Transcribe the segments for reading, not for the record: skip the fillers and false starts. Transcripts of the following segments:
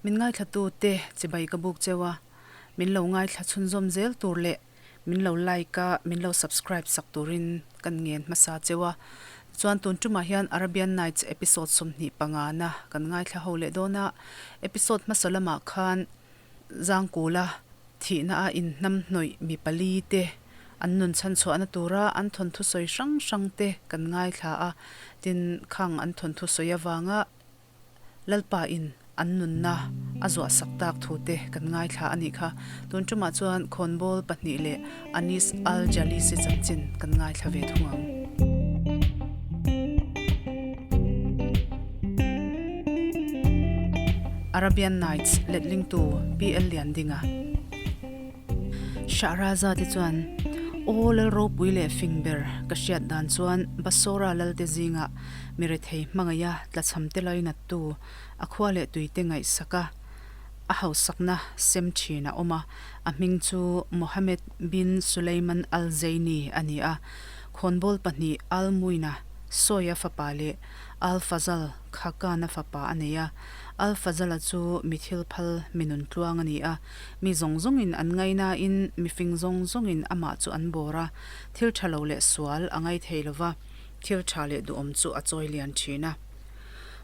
Min ngaithlatute chibai ka buk cheu a, min lo ngaithla chhunzawm zel tur leh min lo like a, min lo subscribe sak turin kan ngen hmasa cheu a. Chuan tun tumah hian Arabian Nights episode 25 na kan ngaithla ho leh dawn a, episode hmasa lamah khan Zangkula thihna a inhnam hnawih mi pali te an nun chhanchhuahna tura an thawnthu sawi hrang hrang te kan ngaithla a, tin khang an thawnthu sawi avanga Lalpa in an nunna a zuah sak tak thu te kan ngaithla a nih kha. Tun tumah chuan khawnbawl pahnih leh Anis Al Jalisi chanchin kan ngaithla ve thung ang. Arabian Nights letlingtu PL Liandinga. Shahrazad-i chuan, Aw Lal ropui leh fing ber ka hriat dan chuan Basora Lalte zingah mi rethei hmangaiha tlachhamte lainattu a khua leh tuite ngaihsak a, a hausakna sem thin a awm a, a hming chu Mohammed bin Sulaiman Al-Zaini a ni a, khawnbawl pahnih Al-Muina Sawia fapa leh Al-Fazal Khaqan-a fapa a nei a. Al-Fazal-a chu mi thil phal, mi nun tluang a ni a, mi zawng zawngin an ngainain mi fing zawng zawngin amah chu an bawr a, thil tha lo leh sual a ngai thei lo va, thil tha leh duhawm chu a chawi lian thin a.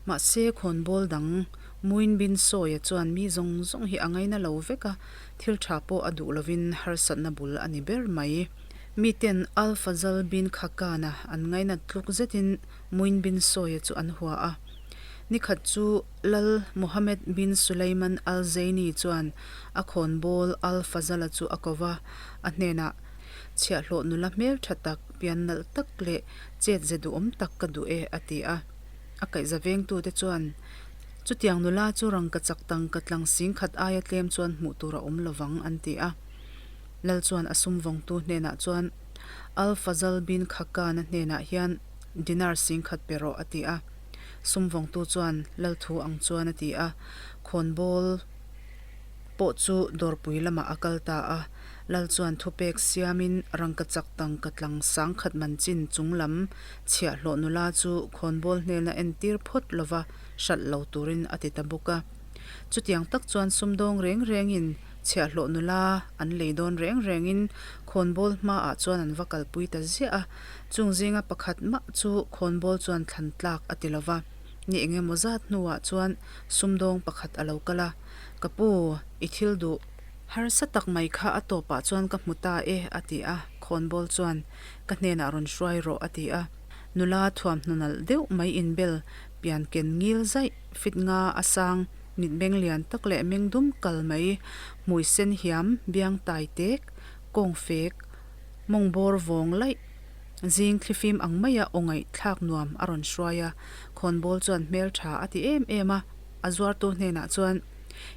Mahse, khawnbawl dang Muin Bin Sawia chuan mi zawng zawng hi a ngaina lo vek a, thil tha pawh a duh lovin harsatna bul a ni ber mai. Miten Al Fazal bin Khaqan-a an ngainat tluk zetin Muin bin Sawia chu an hua a. Nikhat chu Lal Mohammed bin Sulaiman Al Zaini chuan a khawnbawl Al Fazal-a chu a ko va, a hnenah, Chhiahhlawh nula hmel tha tak, pian nalh tak leh chet ze duhawm tak ka duh e, a ti a. A kaihza vengtute chuan, Chutiang nula chu rangka chak tangka tlang singkhat aia tlem chuan hmuh tur a awm lovang, an ti a. Lal chuan a sum vawngtu hnenah chuan, Al Fazal bin Khaqan-a hnenah hian dinar singkhat pe rawh, a ti a. Sum vawngtu chuan lal thu ang chuan a ti a. Khawnbawl pawh chu dawrpui lamah a kal ta a. Lal chuan thupek siamin rangkachak tangka tlang sangkhat man chin chung lam chhiahhlawh nula chu khawnbawl hnena entir phawt lova hralh lo turin a ti ta bawk a. Chutiang tak chuan sumdawng reng rengin chhiahhlawh nula an lei dawn reng rengin khawnbawl hmaah chuan an va kalpui ta ziah a. Chung zinga pakhat mah chu khawnbawl chuan thlan tlak a ti lova. Ni engemaw zat hnuah chuan sumdawng pakhat a lo kal a, Ka pu, i thil duh. Harsa tak mai kha a tawpah chuan ka hmu ta e, a ti a. Khawnbawl chuan, Ka hnenah rawn hruai rawh, a ti a. Nula thuamhnaw nalh deuh mai inbel pian ken ngil zaih, fit nga a sang, mitmeng lian tak leh meng dum kal mai, hmui sen hiam, biang tai tek, kawng fek, mawng bawr vawng laih, zing thlifim ang maia aw ngaihthlak nuam a rawn hruai a. Khawnbawl chuan hmeltha a ti em em a, a zuartu hnenah chuan,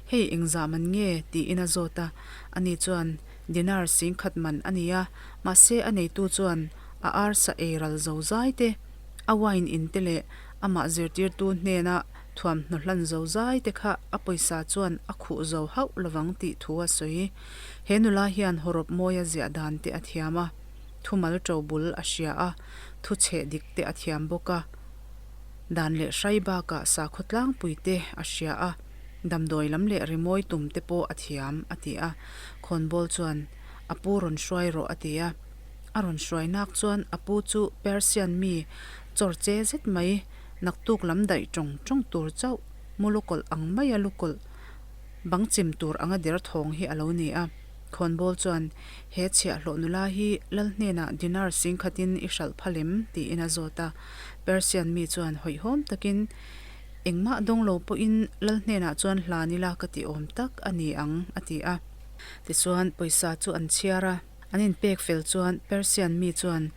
Hei engzah man nge? tiin a zawt a. Ani chuan, Dinar singkhat man a ni a, mahse a neitu chuan a arsa ei ral zo zai te, a wine in te leh amah zirtirtu hnena thuamhnaw hlan zo zai te kha a pawisa chuan a khuh zo hauh lovang tih thu a sawi. He nula hian hawrawp mawia ziah dan te a thiam a, thumal to bul a hria a, thu chheh dik te a thiam bawk a. Dan leh hrai bakah sakhaw tlangpui te a hria a, damdawi lam leh rimawi tum te pawh a thiam, a ti a. Khawnbawl chuan, A pu rawn hruai rawh, a ti a. A rawn hruai nak chuan a pu chu Persian mi chawr che zet mai, naktuk lam daih tawng tawng tur chauh, mu lukawlh ang maia lukawlh bang chim tur anga der thawng hi a lo ni a. Khawnbawl chuan, He chhiahhlawh nula hi lal hnenah dinar singkhatin i hralh phal em? tiin a zawt a. Persian mi chuan hawihhawm takin, Engmah dawng lo pawhin lal hnenah chuan hlan ila ka ti awm tak a ni ang, a ti a. Tichuan pawisa chu an chhiar a, an inpek fel chuan Persian mi chuan,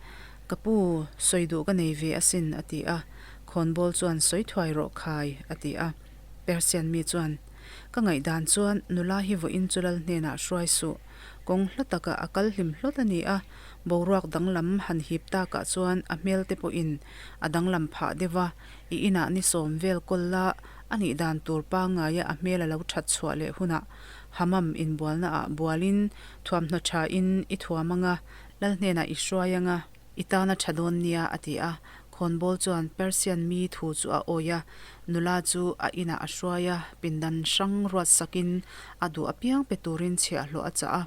Ka pu, sawi duh ka nei ve asin, a ti a. Khawnbawl chuan, Sawi thuai rawh khai, a ti a. Persian mi chuan, Ka ngaihdan chuan nula hi vawiin chu lal hnenah hruai suh. Kawng hla takah a kal hlim hlawt a ni a, boruak danglam han hip takah chuan a hmel te pawhin a danglam phah deuh a, i inah ni sawm vel kawl la a nih dan tur pangngaia a hmel a lo that chhuah leh hunah hammam inbualna ah bualin thuamhnaw thain i thuam anga, lal hnenah i hruai anga i tana tha dawn nia a ti a. Khawnbawl chuan Persian mi thu chu a awih a, nula chu a inah a hruai a, pindan hrang ruat sakin a duh apiang pe turin chhiahhlawh a chah a.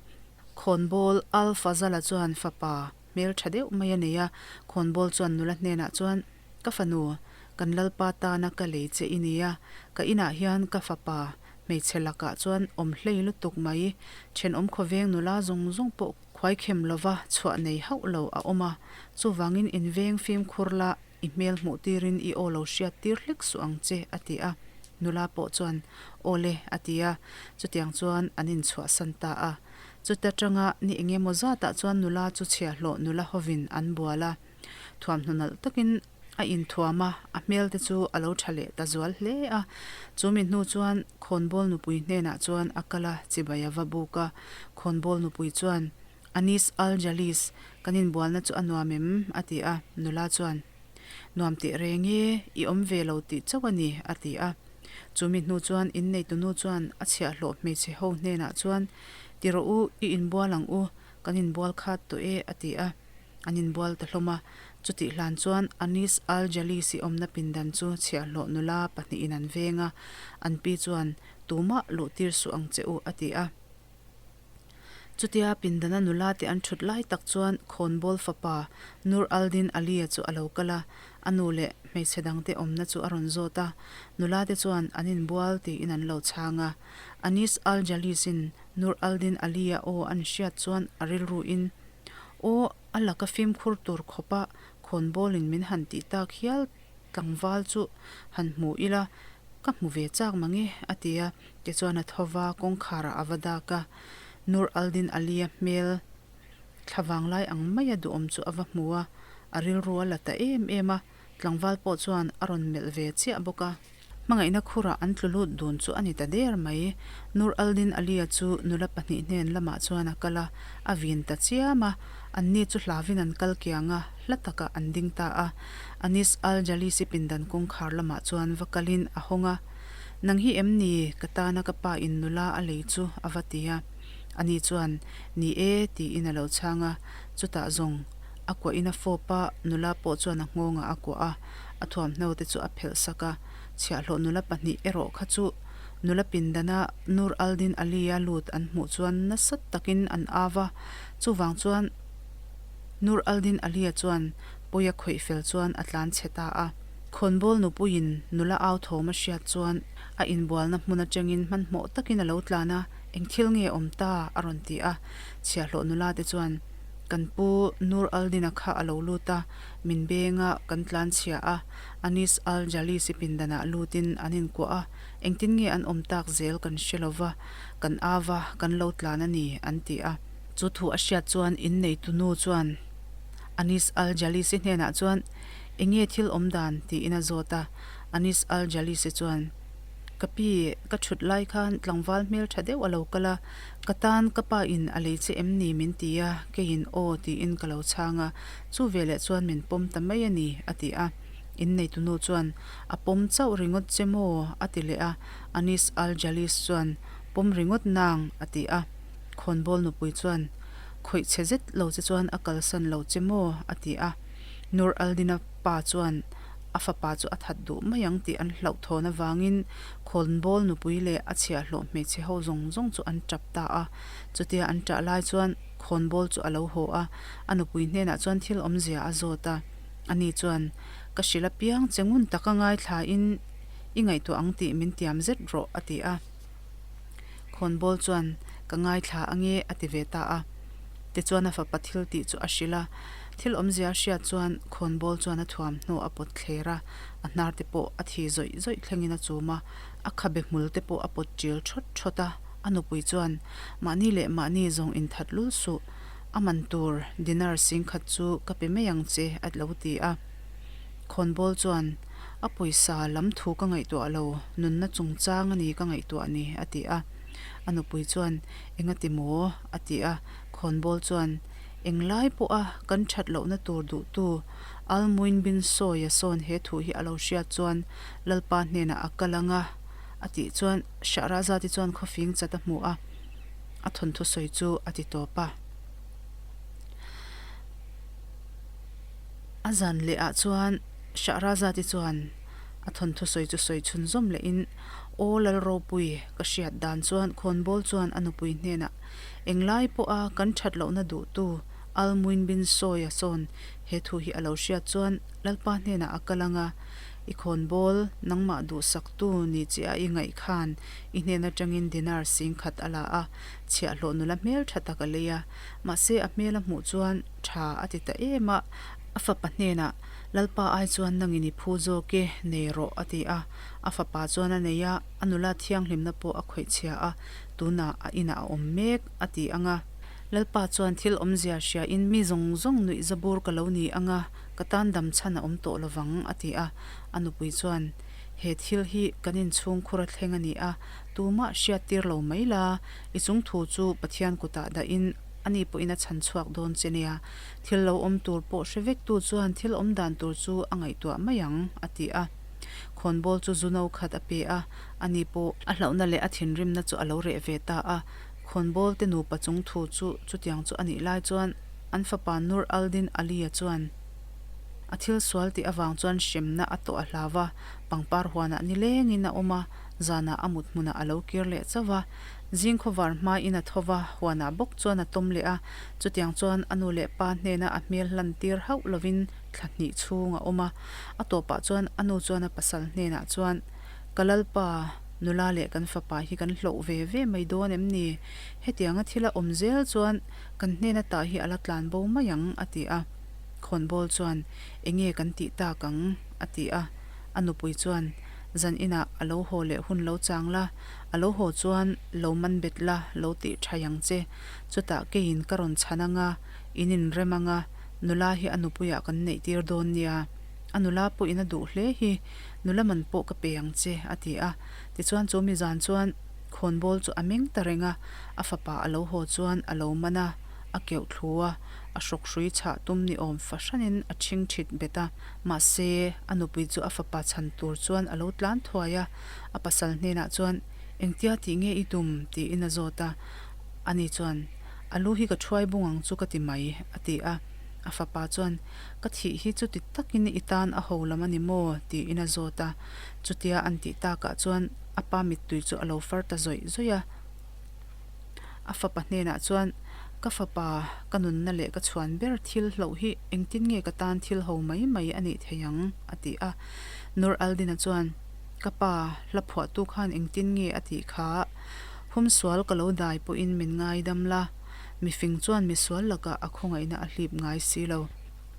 Khawnbawl Al Fazal-a chuan fapa hmel tha deuh mai a nei a, khawnbawl chuan nula hnenah chuan, Ka fanu, kan lalpa tana ka lei che i nia, ka inah hian ka fapa hmeichhe lakah chuan awm hlei lutuk mai, thenawm khawveng nula zawng zawng pawh khuaikhem lova chhuah nei hauh lo a awm a, chuvangin inveng fimkhur la, i hmel hmuh tirin i aw lo hriat tir hlek suh ang che, a ti a. Nula pawh chuan, Aw le, a ti a, chutiang chuan an inchhuahsan ta a. Chuta tanga ni eng emaw zatah chuan nula chu chhiahhlawh nula hovin an bual a. Thuamhnaw nalh takin a inthuam a, a hmel te chu a lo tha leh ta zual hle a. Chu mi hnu chuan khawnbawl nupui hnenah chuan a kal a, chibai a va buk a. Khawnbawl nupui chuan, Anis Al Jalis, kan inbualna chu a nuam em? a ti a. Nula chuan, Nuam teh reng e, i awm ve lo tih chauh a ni, a ti a. Chu mi hnu chuan inneitunu chuan a chhiahhlawh hmeichhe ho hnenah chuan, Ti rawh u, i inbual ang u, kan inbual khat tawh e, a ti a. An inbual ta hlawm a. Chutih hlan chuan Anis Al Jalisi awmna pindan chu chhiahhlawh nula pahnihin an veng a, an pi chuan, Tumah luh tir suh ang che u, a ti a. Chutia pindana nula te an thut lai tak chuan khawnbawl fapa Nur Aldin Ali-a chu a lo kal a, a nu leh hmeichhe dangte awmna chu a rawn zawt a. Nula te chuan an inbual tiin an lo chhang a. Anis Al Jalis-in Nur Aldin Ali-a aw an hriat chuan a rilruin, Aw, a laka fimkhur tur khawpa khawnbawlin min han tih tak hial tlangval chu han hmu ila, ka hmu ve chak mang e, a ti a. Tichuan a tho va, kawngkharah a va dak a. Nur Aldin Ali-a hmel thla vanglai ang maia duhawm chu a va hmu a, a rilru a la ta em em a. Tlangval pawh chuan a rawn melh ve chiah bawk a. Hmangaihna khurah an tlu lut dun chu a ni ta der mai. Nur Aldin Alia chu nula pahnih hnen lamah chuan a kal a, a vin ta chiam a. Anni chu hlavin an kal kiang a, hla takah an ding ta a. Anis Al Jalisi pindan kawngkhar lamah chuan va kalin a hawng a, Nang hi em ni ka tana ka pa in nula a lei chu? a va ti a. Ani chuan, Ni e, tiin a lo chhang a. Chutah zawng a kuahin a fawp a, nula pawh chuan a nghawngah a kuah a. A thuamhnaw te chu a phelh sak a, chhiahhlawh nula pahnih erawh kha chu nula pindana Nur Aldin Ali-a lut an hmuh chuan nasa takin an au a, chuvang chuan Nur Aldin Ali-a chuan pawi a khawih fel chuan a tlan chhe ta a. Khawnbawl nupuiin nula au thawm a hriat chuan a inbualna hmun atangin hmanhmawh takin a lo tlan a, Eng thil nge awm ta? a rawn ti a, chhiahhlawh nula te chuan Kan pu Nur Aldin-a kha a lo lut a, Min beng a, kan tlan chhia a, Anis Al Jalisi pindanah lutin an inkuah a, engtin nge an awm tak zel kan hre lo va, kan au va, kan lo tlan a ni, an ti a. Chu thu a hriat chuan inneitu nu chuan Anis Al Jalisi hnenah chuan, Enge thil awm dan? tiin a zawt a, Anis Al Jalisi chuan, Ka pi, ka thut lai khan tlangval hmel tha deuh a lo kal a, ka tan ka pa in a lei che em ni min ti a, keiin aw tiin ka lo chhang a, chu veleh chuan min pawm ta mai a ni, a ti a. Inneitu nu chuan, A pawm chauh ringawt che maw? a ti leh a, Anis Al Jalis chuan, Pawm ringawt nang, a ti a. Khawnbawl nupui chuan, Khawih chhe zet lo che chuan a kalsan lo che maw? a ti a. Nur Aldina pa chuan, A fapa chu a that duh mai ang tih an hlauhthawn avangin khawnbawl nupui leh a chhiahhlawh hmeichhe ho zawng zawng chu an tap ta a. Chutia an tah lai chuan khawnbawl chu a lo haw a, a nupui hnenah chuan thil awmzia a zawt a. Ani chuan, Ka hrilh apiang che ngun taka ngaithlain i ngaihtuah ang tih min tiam zet rawh, a ti a. Khawnbawl chuan, Ka ngaithla ange, a ti ve ta a. Tichuan a fapa thil tih chu a hrilh a. Thil awmzia a hriat chuan khawnbawl chuan a thuamhnaw a pawt thler a, a hnar te pawh a thi zawih zawih thlengin a chum a, a khabe hmul te pawh a pawt ṭil ṭhawt ṭhawt a. A nupui chuan, Mahni leh mahni zawng inthat lul suh, a man tur dinar singkhat chu ka pe mai ang che, a lo ti a. Khawnbawl chuan, A pawisa lam thu ka ngaihtuah lo, nunna chungchang a ni ka ngaihtuah ni, a ti a. A nupui chuan, Engati maw? a ti a. Khawnbawl chuan, Englai pawha kan that lohna tur duhtu Almuin bin Sawia sawn he thu hi a lo hriat chuan Lalpa hnenah a kal ang a, a tih chuan Shahrazad-i chuan khawfing chat a hmu a, a thawnthu sawi chu a ti tawp a. A zan lehah chuan. Shahrazad-i chuan a thawnthu sawi chu sawi chhunzawm lehin, Aw Lal Ropui, ka hriat dan chuan khawnbawl chuan a nupui hnenah englai pawha kan that lohna duhtu Al-Muin bin Sawia sawn he thu hi a lo hriat chuan Lalpa hnenah a kal ang a, I khawnbawl nangmah duhsaktu ni che a i ngaih khan i hnen atangin dinar singkhat a la a, chhiahhlawh nula hmel tha tak a lei a, mahse a hmel a hmuh chuan tha a ti ta em a, a fapa hnenah Lalpa ai chuan nangin i phu zawk e, nei rawh a ti a, a fapa chuan a nei a, a nula thianghlimna pawh a khawih chhia a, tunah a inah a awm mek a ti ang a. Lalpa chuan thil awmzia hriain mi zawng zawng nuih zabur ka lo ni ang a, ka tan dam chhan a awm tawh lovang a ti a, a nupui chuan He thil hi kan inchhung khur a thleng a ni a, tumah hriat tir lo mai la, i chung thu chu Pathian kutah dahin ani pawhin a chhan chhuak dawn che nia. Thil lo awm tur pawh hre vektu chuan thil awm dan tur chu a ngaihtuah mai ang, a ti a. Khawnbawl chu zu no khat a pe a, ani pawh a hlauhna leh a thinrimna chu a lo reh ve ta a. Khawnbawl te nupa chung thu chu chutiang chu a nih lai chuan an fapa Nur al-Din Ali-a chuan a thil sual tih avang chuan hremna a tawh a hlau a, pangpar huanah nilengin a awm a, zanah a mut hmunah a lo kir leh chauh a. Zing khawvar hmain a tho va, huanah bawk chuan a tawm leh a, chutiang chuan a nu leh pa hnena a hmel hlan tir hauh lovin thla hnih chhung a awm a. A tawpah chuan a nu chuan a pasal hnenah chuan, Ka lalpa, nula leh kan fapa hi kan hloh ve ve mai dawn em ni? Hetianga thil a awm zel chuan kan hnena tah hi a la tlan bo mai ang, a ti a. Khawnbawl chuan, Enge kan tih tak ang? a ti a. A nupui chuan, Zan inah a lo haw leh hun lo chang la, a lo haw chuan lo man bet la, lo tih thai ang che. Chutah keiin ka rawn chhan ang a, in inrem ang a, nula hi a nupuiah kan neih tir dawn nia. A nula pawhin a duh hle hi, nula man pawh ka pe ang che, a ti a. Tichuan chu mi zan chuan khawnbawl chu a meng ta reng a, a fapa a lo haw chuan a lo man a, a keuh thlu a, a hrawk hrui chhah tum ni awm fahranin a ṭhing ṭhit bet a. Mahse, a nupui chu a fapa chhan tur chuan a lo tlan thuai a, a pasal hnenah chuan, Engtia tih nge i tum? tiin a zawt a. Ani chuan, A lu hi ka ṭhuai bung ang chu ka ti mai, a ti a. A fapa chuan, Ka thih hi chuti takin i tan a ho lam a ni maw? tiin a zawt a. Chutia an tih takah chuan a pa mittui chu a lo far ta zawih zawih a. A fapa hnenah chuan, Ka fapa, ka nunna leh ka chhuan ber thil hloh hi engtin nge ka tan thil ho mai mai a nih thei ang? a ti a. Nur al-Din-a chuan, Ka pa, hla phuahtu khan engtin nge a tih kha? Humsual ka lo dai pawhin min ngaidam la, mifing chuan misual lakah a khawngaihna a hlip ngai si lo.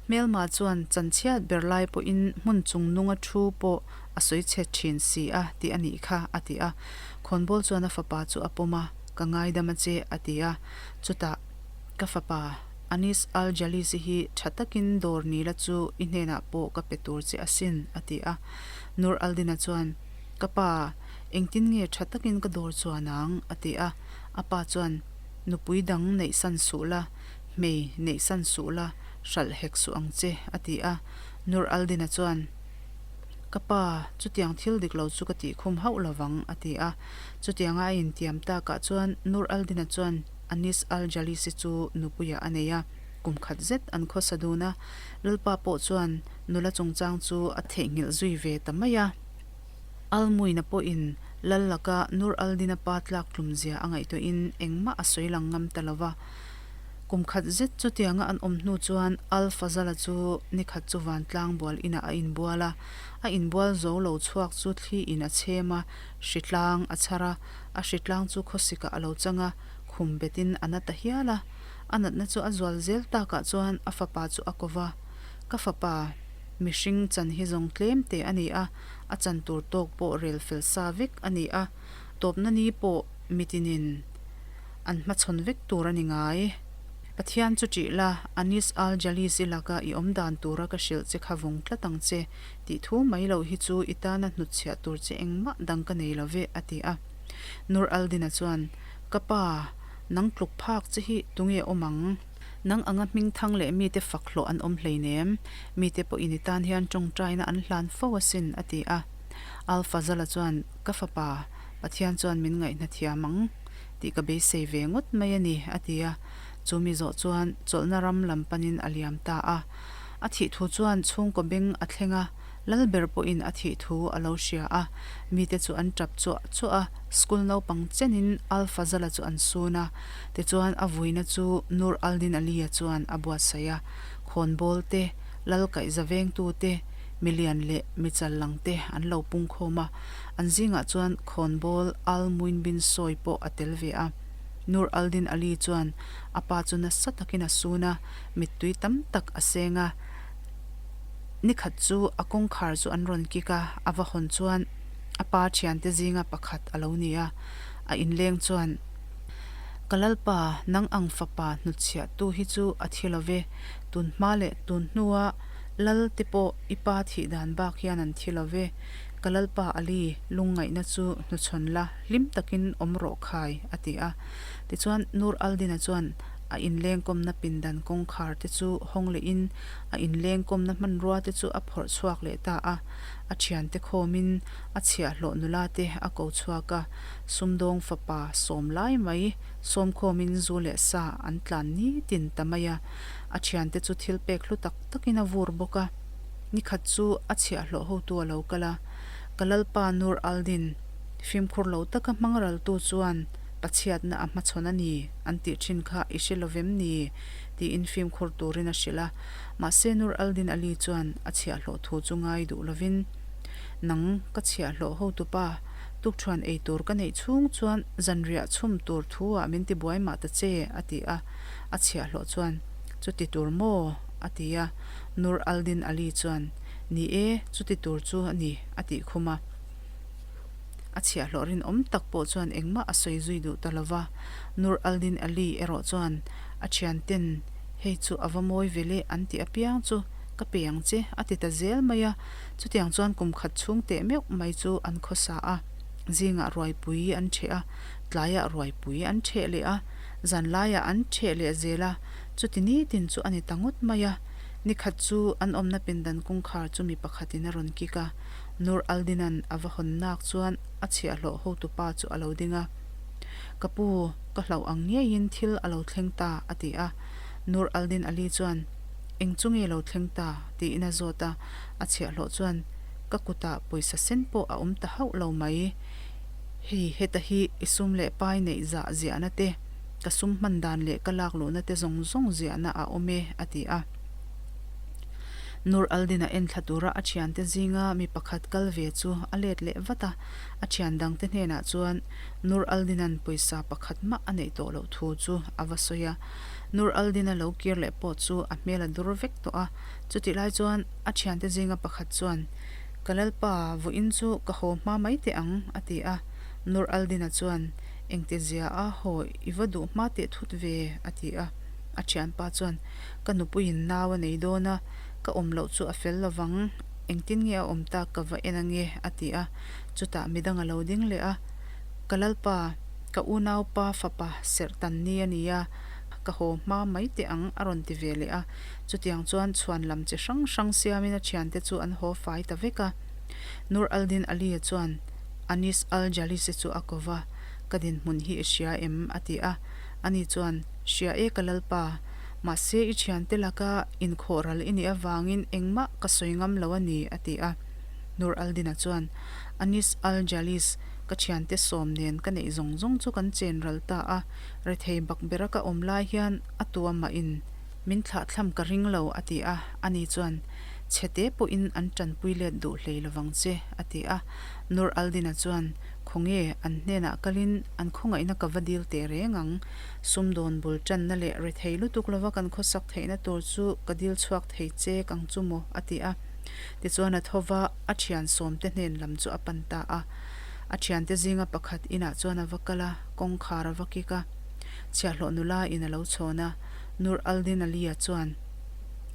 Hmelma chuan chanchhiat ber lai pawhin hmun chung nunga thu pawh a sawi chhe thin si a tih a nih kha, a ti a. Khawnbawl chuan a fapa chu a pawm a, Ka ngaidam a che, a ti a. Chutah, Ka fapa, Anis al-Jalisi hi tha takin dawr nila chu i hnenah pawh ka pe tur che asin, a ti a. Nur al-Din-a chuan, Ka pa, engtin nge tha takin ka dawr chuan ang? a ti a. A pa chuan, Nupui dang neihsan suh la, Hmei, neihsan suh la, hralh hek suh ang che, a ti a. Nur al-Din-a chuan, Ka pa, chutiang thil dik lo chu ka tih khum hauh lo vang, a ti a. Chutianga a intiam takah chuan Nur al-Din-a chuan Anis al-Jalisi chu nupuiah a nei a, kum khat zet an khawsa dun a. Lalpa pawh chuan nula chungchang chu a theihnghilh zui ve ta mai a. Al-Muin-a pawhin Lal laka Nur al-Din-a pa tlak tlumzia a ngaihtuahin engmah a sawi lang ngam ta lo va. Kum khat zet chutianga an awm hnu chuan Al-Fazal-a chu ni khat chu vantlang bual inah a inbual a. A inbual zo lo chhuak chu thli in a chhem a, hritlang a chhar a, a hritlang chu khawsikah a lo chang a, khum betin a na ta hial a. A natna chu a zual zel takah chuan a fapa chu a ko va, Ka fapa, mihring chan hi zawng tlem te a ni a, a chan tur tawk pawh rel fel sa vek a ni a, tawpna ni pawh mitinin an hmachhawn vek tur a ni ngai. Pathian chu ṭih la, Anis al-Jalisi laka i awm dan tura ka hrilh che kha vawng tlat ang che, tih thu mai loh hi chu i tana hnutchhiah tur che engmah dang ka nei lo ve, a ti a. Nur al-Din-a chuan, Ka pa, nang tluk phak che hi tunge awm ang? Nang anga hmingthang leh mite fak hlawh an awm hleinem, mite pawhin i tan hian tawngtaina an hlan fo asin, a ti a. Al-Fazal-a chuan, Ka fapa, Pathian chuan min ngaihna thiam ang tih ka beisei ve ngawt mai a ni, a ti a. Chu mi zawh chuan chawlhna ram lam panin a liam ta a. A thih thu chuan chhungkaw beng a thleng a. Lal ber pawhin a thih thu a lo hria a, mite chu an tap chuah chuah a, school naupang chenin Al-Fazal-a chu an sun a. Tichuan a vuina chu Nur al-Din Ali-a chuan a buatsaih a, khawnbawl te, lal kaihza vengtu te, milian leh michal lang te an lo pungkhawm a, an zingah chuan khawnbawl Al-Muin bin Sawi pawh a tel ve a. Nur al-Din Ali chuan a pa chu nasa takin a sun a, mittui tam tak a seng a. Ni khat chu a kawngkhar chu an rawn kik a, a va hawn chuan a pa thiante zinga pakhat a lo ni a. A inleng chuan, Ka Lalpa, nang ang fapa hnutchhiahtu hi chu a thi lo ve, tun hma leh tun hnua Lal te pawh i pa thih dan bak hian an thi lo ve, ka Lalpa Ali, lungngaihna chu hnuchhawn la, hlim takin awm rawh khai, a ti a. Tichuan Nur al-Din-a chuan a inlengkawmna pindan kawngkhar te chu hawng lehin a inlengkawmna hmanrua te chu a phawrh chhuak leh ta a, a thiante khawmin a chhiahhlawh nula te a ko chhuak a, sumdawng fapa sawm lai mai sawmkhawmin zu leh sa an tlan nitin ta mai a, a thiante chu thil pek hlu tak takin a vur bawk a, nikhat chu a chhiahhlawh hotu a lo kal a, ka Lalpa Nur al-Din fimkhur lo taka hmang raltu chuan Pachhiatna a hmachhawn a ni an tih thin kha i hre lovem ni? tiin fimkhur turin a hrilh a. Mahse Nur al-Din Ali chuan a chhiahhlawh thu chu ngai duh lovin, Nang ka chhiahhlawh hotupa, tukṭhuan ei tur ka neih chhung chuan zanriah chhum tur thu ah min ti buai mah ta che, a ti a. A chhiahhlawh chuan, Chuti tur maw? a ti a. Nur al-Din Ali chuan, Ni e, chuti tur chu a ni, a tih khum a. A chhiahhlawh rinawm tak pawh chuan engmah a sawi zui duh ta lo va. Nur al-Din Ali erawh chuan a thianten hei chu a va mawi ve le an tih apiang chu ka pe ang che a ti ta zel mai a. Chutiang chuan kum khat chhung teh meuh mai chu an khawsa a. Zingah ruaipui an ṭheh a, tlaiah ruaipui an ṭheh leh a, zanlaiah an ṭheh leh zel a, chuti nitin chu a ni ta ngawt mai a. Nikhat chu an awmna pindan kawngkhar chu mi pakhatin a rawn kik a. Nur al-Din-a'n a va hawn nak chuan a chhiahhlawh hotupa chu a lo ding a. Ka pu, ka hlauh ang ngeiin thil a lo thleng ta, a ti a. Nur al-Din Ali chuan, Eng chu nge lo thleng ta? tiin a zawt a. A chhiahhlawh chuan, Ka kutah pawisa sen pawh a awm ta hauh lo mai. Hei, heta hi i sum leh pai neih zah ziahna te, ka sum hman dan leh ka lak luhna te zawng zawng ziahna a awm e, a ti a. Nur al-Din-a enthla tura a thiante zinga mi pakhat kal ve chu a let leh vat a, a thian dangte hnenah chuan Nur al-Din-a'n pawisa pakhat mah a neih tawh loh thu chu a va sawi a. Nur al-Din-a lo kir leh pawh chu a hmel a dur vek tawh a, chutih lai chuan a thiante zinga pakhat chuan, Ka Lalpa, vawiin chu ka haw hma mai teh ang, a ti a. Nur al-Din-a chuan, Engti zia a haw i va duh hma teh thut ve, a ti a. A thianpa chuan, Ka nupuiin nau a nei dawn a, ka awm loh chu a fel lovang, engtin nge a awm tak ka va en ange, a ti a. Chutah midang a lo ding leh a, Ka Lalpa, ka unaupa fapa serh tan ni a ni a, ka haw hma mai teh ang, a rawn ti ve leh a. Chutiang chuan chhuan lam chi hrang hrang siamin a thiante chu an haw fai ta vek a. Nur al-Din Ali-a chuan Anis al-Jalisi chu a ko va, Ka dinhmun hi i hria em? a ti a. Ani chuan, Hria e ka Lalpa, mahse i thiante laka inkhawh ral i nih avangin engmah ka sawi ngam lo a ni, a ti a. Nur al-Din-a chuan, Anis al-Jalis, ka thiante sawm nen ka neih zawng zawng chu kan chen ral ta a, rethei bak bera ka awm lai hian a tua mahin min thlahthlam ka ring lo, a ti a. Ani chuan, Chhete pawhin an tanpui let duh hlei lovang che, a ti a. Nur al-Din-a chuan, Khawnge, an hnenah kalin an khawngaihna ka va dil teh reng ang. Sumdawn bul tanna leh rethei lutuk lova kan khawsak theihna tur chu ka dil chhuak thei chek ang chu maw? a ti a. Tichuan a tho va, a thian sawmte hnen lam chu a pan ta a. A thiante zinga pakhat inah chuan a va kal a, kawngkhar a va kik a. Chhiahhlawh nula in a lo chhawn a, Nur al-Din Ali-a chuan,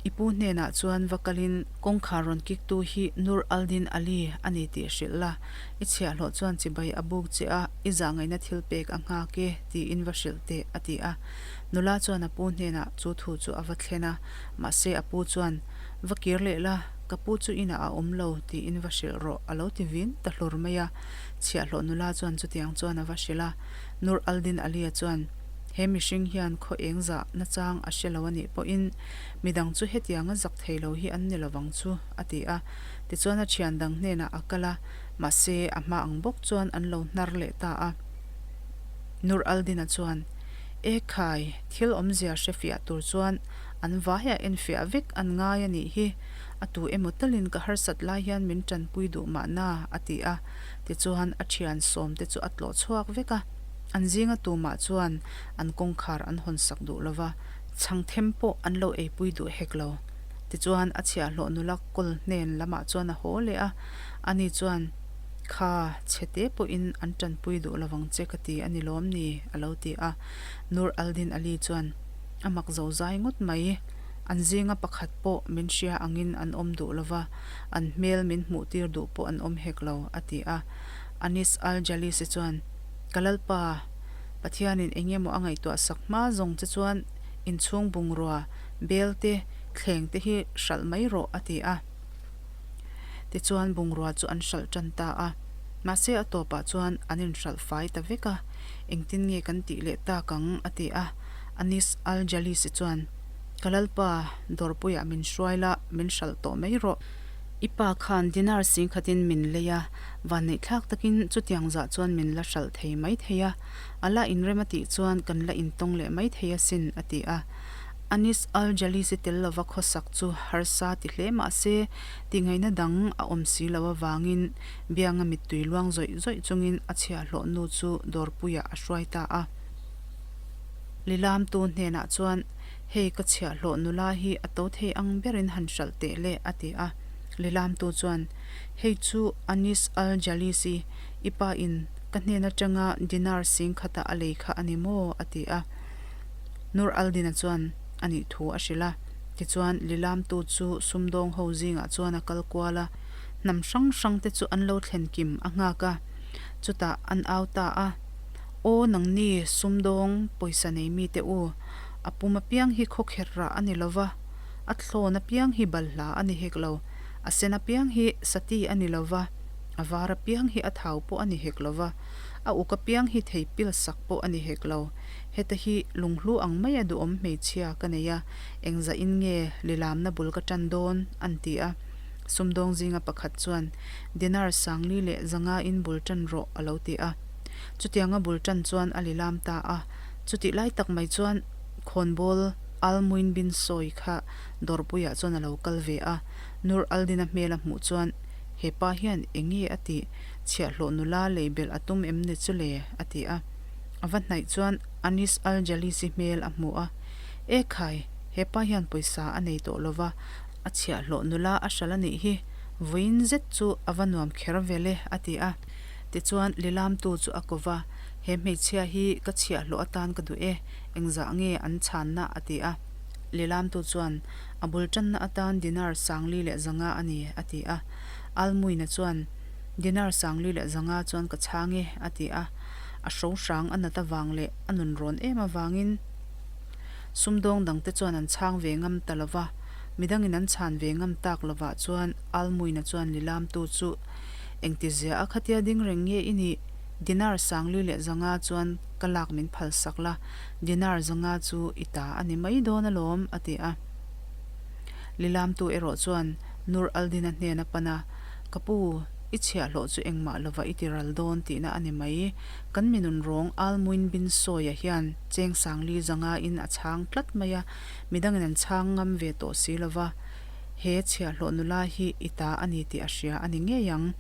I pu hnenah chuan va kalin kawngkhar rawn kiktu hi Nur al-Din Ali a ni tih hrilh la, I chhiahhlawh chuan chibai a buk che a, i zahngaihna thil pek a nghak e, tiin va hrilh teh, a ti a. Nula chuan a pu hnenah chu thu chu a va thlen a, mahse a pu chuan, Va kir leh la, ka pu chu inah a awm lo, tiin va hrilh rawh, a lo ti vin ta hlur mai a. Chhiahhlawh nula chuan chutiang chuan a va hrilh a. Nur al-Din Ali-a chuan, He mihring hian khaw eng zah nachang a hre lo a nih pawhin, midang chu hetianga zak thei lo hi an ni lovang chu, a ti a. Tichuan a thian dang hnenah a kal a, mahse a hma ang bawk chuan an lo hnar leh ta a. Nur al-Din-a chuan, E khai, thil awmzia hre fiah tur chuan an vaiah enfiah vek an ngai a nih hi, a tu emaw talin ka harsat lai hian min tanpui duh mahna, a ti a. Tichuan a thian sawmte chu a tlawh chhuak vek a, an zinga tumah chuan an kawngkhar an hawn sak duh lo va, chhang them pawh an lo eipui duh hek lo. Tichuan a chhiahhlawh nula kawl hnen lamah chuan a haw leh a, ani chuan, Kha, chhete pawhin an tanpui duh lovang che ka ti a ni lawm ni? a lo ti a. Nur al-Din Ali chuan, A mak zo zai ngawt mai. An zinga pakhat pawh min hria angin an awm duh lova, an hmel min hmuh tir duh pawh an awm hek lo, a ti a. Anis al-Jalisi chuan, Ka Lalpa, Pathianin eng emaw a ngaihtuah sak hma zawng che chuan inchhung bungrua, bel te, thleng te hi hralh mai rawh, a ti a. Tichuan bungrua chu an hralh tan ta a. Mahse a tawpah chuan an inhralh fai ta vek a, Engtin nge kan tih leh tak ang? a ti a. Anis al-Jalisi chuan, Ka Lalpa, dawrpuiah min hruai la, min hralh tawh mai rawh. I pa khan dinar singkhatin min lei a, vanneihthlak takin chutiang zah chuan min la hralh thei mai thei a. A la inrem a tih chuan kan la intawng leh mai thei asin, a ti a. Anis al-Jalisi tel lova khawsak chu harsa ti hle mah se, tihngaihna dang a awm si lo avangin bianga mittui luang zawih zawih chungin a chhiahhlawh nu chu dawrpuiah a hruai ta a. Lilamtu hnenah chuan, Hei ka chhiahhlawh nula hi a to thei ang berin han hralh teh le, a ti a. Lilamtu chuan, Hei chu Anis al-Jalisi, i pa in ka hnen atanga dinar singkhata a lei kha a ni maw? a ti a. Nur al-Din-a chuan a nih thu a hrilh a. Tichuan, Lilamtu chu sumdawng ho zingah chuan a kal kual a, hnam hrang hrang te chu an lo thlen kim a nghak a. Chutah an au ta a, Aw nangni sumdawng pawisa nei mite u, a pum apiang hi khawkherh rah a ni lo va, a thlawn apiang hi balhla a ni hek lo, a sen apiang hi sati a ni lo va, a var apiang hi a thau pawh a ni hek lo va, a uk apiang hi thei pil sak pawh a ni hek lo. Heta hi lunghlu ang maia duhawm hmeichhia ka nei a, engzah-in nge lilamna bul ka tan dawn? an ti a. Sumdawng zinga pakhat chuan, Dinar sangli leh zanga-in bul tan rawh a lo ti a. Chutianga bul tan chuan a lilam ta a. Chutih lai tak mai chuan khawnbawl Al-Muin bin Sawi kha dawrpuiah chuan a lo kal ve a. Nur al-Din-a hmel a hmuh chuan, He pa hian eng nge a tih? Chhiahhlawh nula lei belh a tum em ni chu le? a ti a. A va hnaih chuan Anis al-Jalisi hmel a hmu a, E khai, he pa hian pawisa a nei tawh lo va, a chhiahhlawh nula a hralh a nih hi, vawiin zet chu a va nuam kher vel e, a ti a. Tichuan lilamtu chu a ko va, He hmeichhia hi ka chhiahhlawh atan ka duh e, engzah nge an chhanna? a ti a. Lilamtu chuan, A bul tanna atan dinar sangli leh zanga a ni, a ti a. Almuina chuan, Dinar sangli leh zanga chuan ka chhang e, a ti a. A hro hrang a nat avang leh a nun rawn em avangin sumdawng dangte chuan an chhang ve ngam ta lo va, midangin an chhan ve ngam tak lovah chuan Almuina chuan lilamtu chu engtizia a khatia ding reng nge i nih? Dinar sangli leh zanga chuan ka lak min phal sak la, dinar zanga chu i ta a ni mai dawn alawm, a ti a. Lilamtu erawh chuan Nur al-Din-a hnen a pan a, Ka pu, i chhiahhlawh chu engmah lova i ti ral dawn tihna a ni mai. Kan mi nun rawng Almuin bin Sawia hian cheng sangli zanga in a chhang tlat mai a, midangin an chhang ngam ve tawh si lova, he chhiahhlawh nula hi i ta a ni tih a hria a ni ngei ang.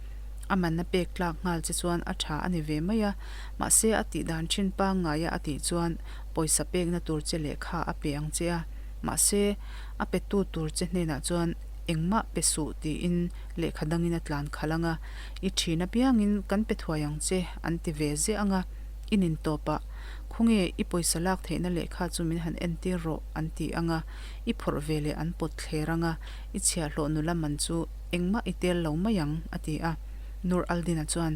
A man a pek tlak nghal che chuan a tha a ni ve mai a, mahse a tih dan thin pangngaia a tih chuan pawisa pekna tur che lehkha a pe ang che a, mahse a petu tur che hnenah chuan engmah pe suh tiin lehkha dangin a tlan khalh ang a, i ṭhin apiangin kan pe thuai ang che an ti ve ziah ang a, i nin tawpah khawnge i pawisa lak theihna lehkha chu min han entir rawh an ti ang a, i phawrh ve leh an pawt thler ang a, i chhiahhlawh nula man chu engmah i tel lo mai ang a ti a. Nur al-Din-a chuan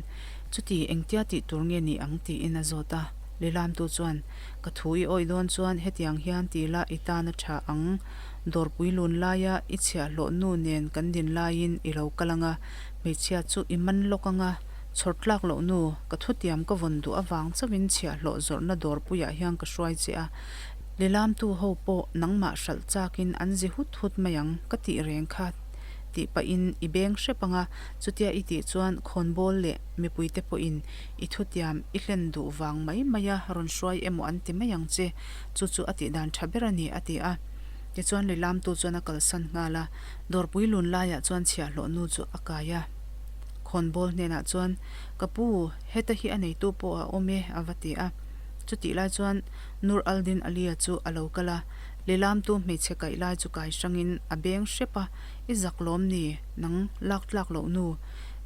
chuti engtia tih tur nge ni ang tiin a zawt a, Lilamtu chuan ka thu i awih dawn chuan hetiang hian ti la i tan a ṭha ang. Dawrpui lun laia i chhiahhlawh nu nen kan din laiin i lo kal ang a, hmeichhia chu i man lawk ang a, chhawr tlak loh nu, ka thutiam ka vawn duh avang chauhin chhiahhlawh zawrhna dawrpuiah hian ka hruai che a, lilamtu ho pawh nangmah hralh chakin an zi hut hut mai ang ka tih reng kha. Tih pahin i beng hrep ang a, chutia i tih chuan khawnbawl leh mipuite pawhin i thutiam i hlen duh vang mai maia rawn hruai emaw an ti mai ang che, chu chu a tih dan tha ber a ni, a ti a. Tichuan lilamtu chuan a kalsan nghal a, dawrpui lun laiah chuan chhiahhlawh nu chu a kai a. Khawnbawl hnenah chuan, Ka pu, heta hi a neitu pawh a awm e, a va ti a. Chutih lai chuan Nur al-Din Ali-a chu a lo kal a, lilamtu hmeichhe kaih lai chu kai hrangin a beng hrep a, I zak lawm ni, nang lak tlak loh nu.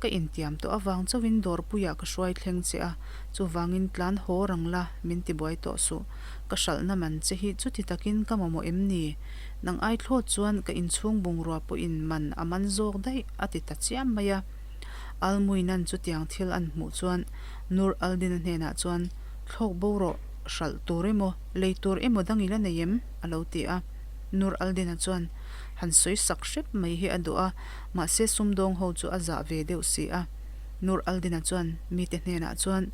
Ka intiam tawh avang chauhin dawrpuiah ka hruai thleng che a, chuvangin tlan haw rang la, min ti buai tawh suh. Ka hralhna man che hi chuti takin ka mamawh em ni? Nang ai thlawt chuan ka inchhung bungrua pawhin man a man zawk daih, a ti ta chiam mai a. Almuinan chutiang thil an hmuh chuan Nur al-Din-a hnenah chuan, Thlawk bo rawh, hralh tur emaw, lei tur emaw dang i la nei em? a lo ti a. Nur al-Din-a chuan han sawi sak hrep mai hi a duh a, mahse sumdawng ho chu a zah ve deuh si a. Nur al-Din-a chuan mite hnenah chuan,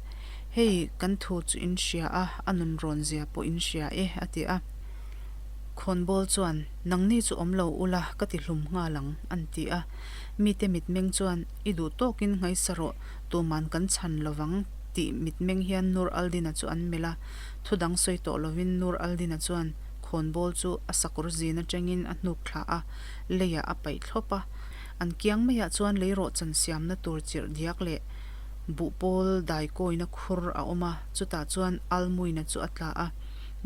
Hei, kan thu chu in hria a, a nun rawn zia pawh in hria e, a ti a. Khawnbawl chuan, Nangni chu awm lo ula, ka ti hlum nghal ang, an ti a. Mite mitmeng chuan, I duh tawkin nghaisa rawh, tuman kan chhan lovang, tih mitmeng hian Nur al-Din-a chu an melh a. Thu dang sawi tawh lovin Nur al-Din-a chuan khawnbawl chu a sakawr zin atangin a hnuk thla a, leiah a paih thlawp a. An kiang maiah chuan leirawhchan siamna tur chirh diak leh buhpawl daikawina khur a awm a, chutah chuan Almuina chu a tla a.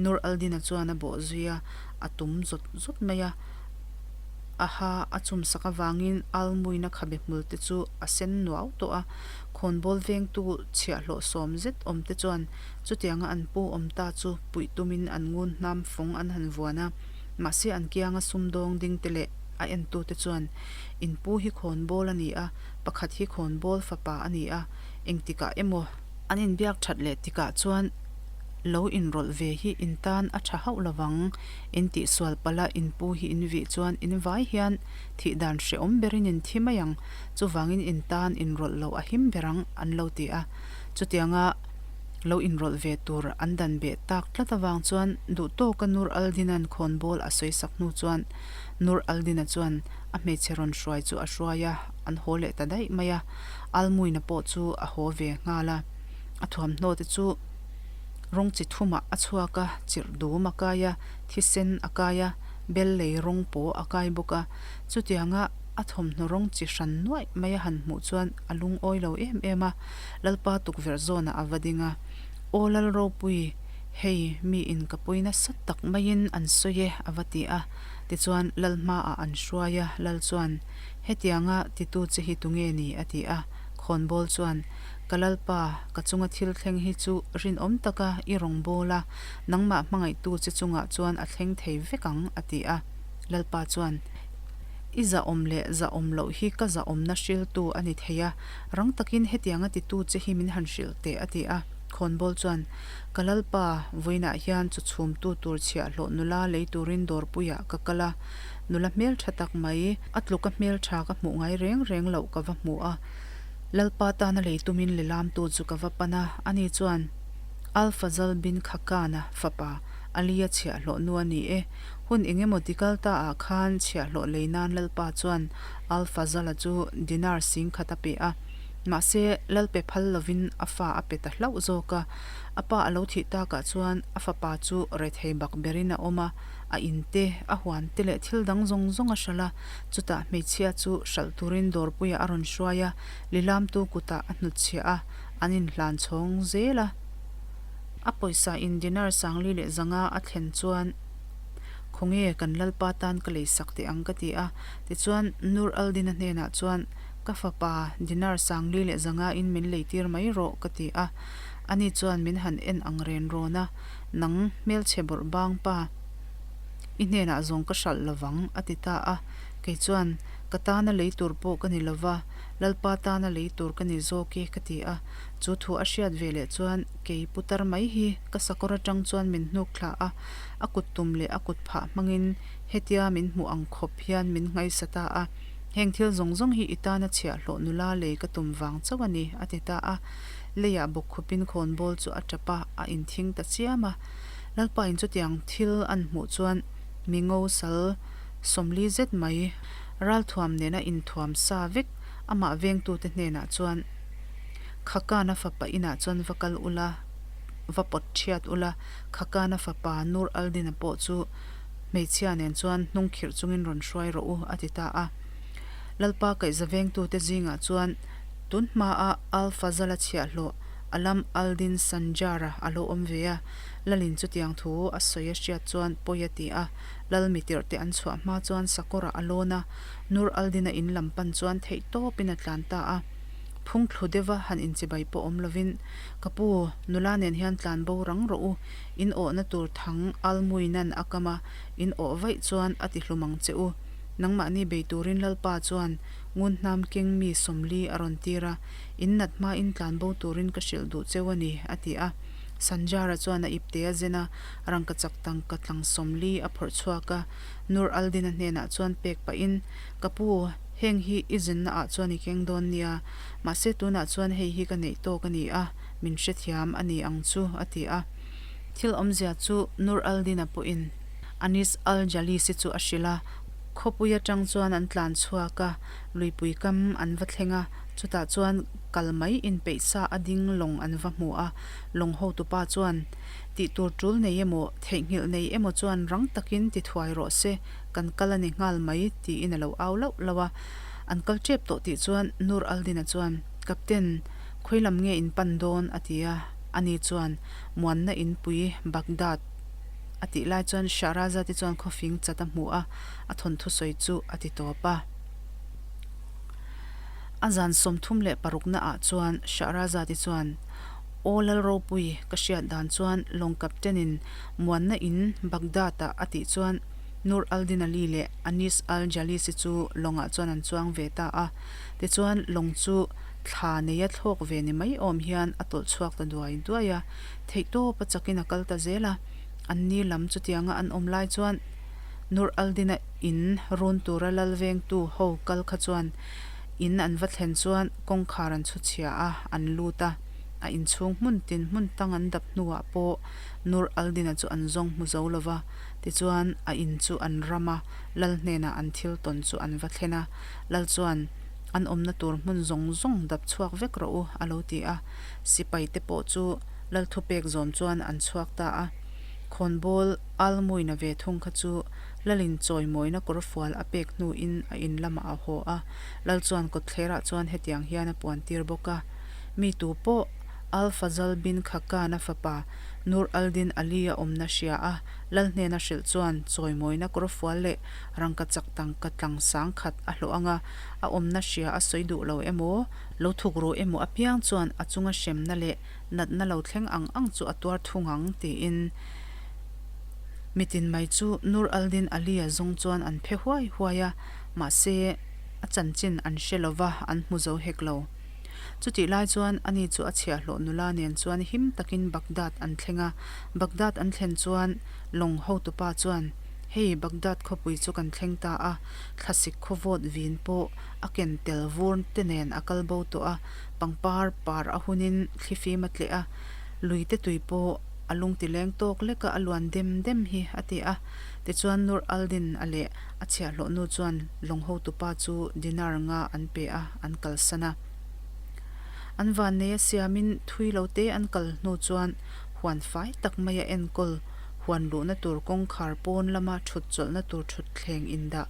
Nur al-Din-a chuan a bawh zui a, a tum zawt zawt mai a. A ha a chumsak avangin Almuina khabe hmul te chu a sen nuau tawh a. Khawnbawl vengtu chhiahhlawh sawm zet awm te chuan Chutianga an pu awm ta chu puih tumin an ngun hnam fawng an han vuan a, mahse an kianga sumdawng ding te leh a entute chuan, In pu hi khawnbawl a ni a, pakhat hi khawnbawl fapa a ni a, engtikah emaw an inbiak that leh tikah chuan lo inrawlh ve hi in tan a tha hauh lovang, in tihsual palh a in pu hi in vih chuan in vai hian thih dan hrehawm berin in thi mai ang, chuvangin in tan inrawlh loh a him ber ang, an lo ti a. Chutianga. Lo inrawlh ve tur an dan beh tak tlat avang chuan duhtawka Nur al-Din-a'n khawnbawl a sawi sak hnu chuan Nur al-Din-a chuan a hmeichhe rawn hruai chu a hruai a, an haw leh ta daih mai a. Almuina pawh chu a haw ve nghal a. A thuamhnaw te chu rawng chi thumah a chhuak a, chirh dum a kai a, thisen a kai a, bel lei rawng pawh a kai bawk a. Chutianga a thawmhnaw rawng chi hran nuaih mai a han hmuh chuan a lungawi lo em em a. Lalpa tukverh zawnah a va ding a, Aw Lal Ropui, hei mi in ka pawi nasa tak maiin an sawi e, a va ti a. Tichuan Lal hmaah an hruai a, Lal chuan, Hetianga titu che hi tunge ni? a ti a. Khawnbawl chuan, Ka Lalpa, ka chunga thil thleng hi chu rinawm taka i rawngbâwl a, nangmah hmangaihtu che chungah chuan a thleng thei vek ang, a ti a. Lalpa chuan, I zahawm leh zahawm loh hi ka zahawmna hriltu a ni thei a, Rang takin hetianga titu che hi min han hrilh teh, a ti a. Khawnbawl chuan, Ka Lalpa, vawiinah hian chu chhumtu tur chhiahhlawh nula lei turin dawrpuiah ka kal a. Nula hmeltha tak mai, a tluka hmeltha ka hmuh ngai reng reng loh ka va hmu a. Lalpa tana lei tumin lilamtu chu ka va pan a, ani chuan, Al-Fazal bin Khakana fapa, Ali-a chhiahhlawh nu a ni e. Hun engemaw ti kal ta ah khan chhiahhlawh lei nan Lalpa chuan Al-Fazal-a chu dinar singkhat a pe a, mahse lal pe phal lovin a fa a pe ta hlauh zawk a. A pa a lo thih takah chuan a fapa chu rethei bak berin a awm a, a in te, a huan te leh thil dang zawng zawng a hralh a, chutah hmeichhia chu hralh turin dawrpuiah a rawn hruai a, lilamtu kutah a hnutchhiah a, an inhlan chhawng zel a. A pawisa in dinar sangli leh zanga a thlen chuan, Khawnge kan Lalpa tan ka lei sak teh ang ka ti a. Tichuan Nur al-Din-a hnenah chuan, Ka fapa, dinar sangli leh zanga in min lei tir mai rawh ka ti a. Ani chuan min han en ang ren rawn a, Nang hmelchhe bawrh bang pa, i hnenah zawng ka hralh lovang a ti ta a. Kei chuan, Ka tana lei tur pawh ka ni lova, Lalpa tana lei tur ka ni zawk e ka ti a. Chu thu a hriat ve leh chuan kei putar mai hi ka sakawr atang chuan min hnuk thla a, a kut tum leh a kut phah hmangin hetia min hmuh ang khawp hian min nghaisa ta a, heng thil zawng zawng hi i tana chhiahhlawh nula lei ka tum vang chauh a ni, a ti ta a. Leiah bawkkhupin khawnbawl chu a tap a, a inthing ta chiam a. Lalpain chutiang thil an hmuh chuan mi ngo sal sawmli zet mai. Ralthuam nena inthuam sa vek amah vengtute hnenah chuan, Khakana fapa inah chuan va kal ula, va pawt ṭhiat ula, Khakana fapa Nur al-Din-a pawh chu hmeichhia nen chuan hnung khirh chungin rawn hruai rawh u, a ti ta a. Lalpa kaihza vengtute zingah chuan tun hmaa Al-Fazal-a chhiahhlawh Alam al-Din Sanjar-a a lo awm ve a, Lalin chutiang thu a sawi a hriat chuan pawi a ti a, Lal mitirh te an chhuah hma chuan sakawrah a lawn a, Nur al-Din-a in lam pan chuan theih tawpin a tlan ta a. Phung thlu deuha han inchibai pawh awm lovin, Ka pu, nula nen hian tlan bo rang rawh u, in awhna tur thang almuinan a kam a, in awh vaih chuan a ti hlum ang che u. Nangmahni bei turin Lalpa chuan ngun hnam keng mi 40 a rawn tir a, in nat hmain tlan bo turin ka hrilh duh cheu a ni, a ti a. Sanjara chuan a ipte a zen a, rangkachak tangka tlang 40 a phawrh chhuak a, Nur al-Din-a hnenah chuan pek pahin, Ka pu, heng hi i zenna ah chuan i keng dawn nia, mahse tunah chuan hei hi ka neih tawk a ni a, min hrethiam a ni ang chu, a ti a. Thil awmzia chu Nur al-Din-a pawhin Anis al-Jalisi chu a hrilh a, khawpui atang chuan an tlan chhuak a, luipui kam an va thleng a, chutah chuan kal mai inpeih sa a ding lawng an va hmu a, lawng hotupa chuan, Tih tur tul nei emaw, theihnghilh nei emaw chuan rang takin ti thuai rawh se, kan kal a ni nghal mai, tiin a lo au lauh lauh a. An kal tep tawh tih chuan Nur al-Din-a chuan, Captain, khawi lam nge in pan dawn? a ti a. Ani chuan, Muanna inpui, Baghdad, a tih lai chuan Shahrazad-i chuan khawfing chat a hmu a, a thawnthu sawi chu a ti tawp a. A zan 36 naah chuan Shahrazad-i chuan, Aw Lal Ropui, ka hriat dan chuan lawng captain-in muanna in Baghdad-ah a tih chuan Nur al-Din Ali leh Anis al-Jalisi chu lawngah chuan an chuang ve ta a. Tichuan lawng chu thla neia thlawk ve ni mai awm hian a tawlh chhuak ta duai duai a, theihtawp a chakin a kal ta zel a. Anni lam chutianga an awm lai chuan Nur al-Din-a in run tura lal vengtu ho kal kha chuan In an va thlen chuan kawngkhar an chhu chhia a, an lut a. A inchhung hmun tin hmun tang an dap hnuah pawh Nur al-Din-a chu an zawng hmu zo lo va. Tichuan, a in chu an ram a, Lal hnenah an thil tawn chu an va thlen a. Lal chuan, An awmna tur hmun zawng zawng dap chhuak vek rawh u, a lo ti a. Sipai te pawh chu Lal thupek zawm chuan an chhuak ta a. Khawnbawl Almuina ve thung kha chu Lalin chawimawina kawrfual a pek hnuin a in lamah a haw a, Lal chuan kawtthlerah chuan hetiang hian a puantir bawk a, Mi tu pawh Al Fazal bin Khaqan-a fapa Nur al-Din Ali-a awmna hria a, Lal hnena hrilh chuan chawimawina kawrfual leh rangkachak tangka tlang sang khat a hlawh ang a, a awmna hria a sawi duh lo emaw, lo thuk ru emaw apiang chuan a chunga hremna leh natna lo thleng ang ang chu a tuar thung ang, tiin Mitin mai chu Nur al-Din Ali-a zawng chuan an phe huai huai a, mahse, a chanchin an hre lo va, an hmu zo hek lo. Chutih lai chuan ani chu a chhiahhlawh nula nen chuan him takin Baghdad an thleng a. Baghdad an thlen chuan lawng hotupa chuan, Hei, Baghdad khawpui chu kan thleng ta a, thlasik khawvawt vin pawh a ken tel vur te nen a kal bo tawh a, pangpar par a hunin thlifim a tleh a, lui te tui pawh a lungti leng tawk lek a a luan dem dem hi a ti a. Tichuan Nur al-Din a leh a chhiahhlawh nu chuan lawng hotupa chu dinar nga an pe a, an kalsan a. An vannei a siamin thui lo te an kal hnu chuan huan fai tak mai a enkawl huan luhna tur kawngkhar pawn lama thut chawlhna tur thutthleng indah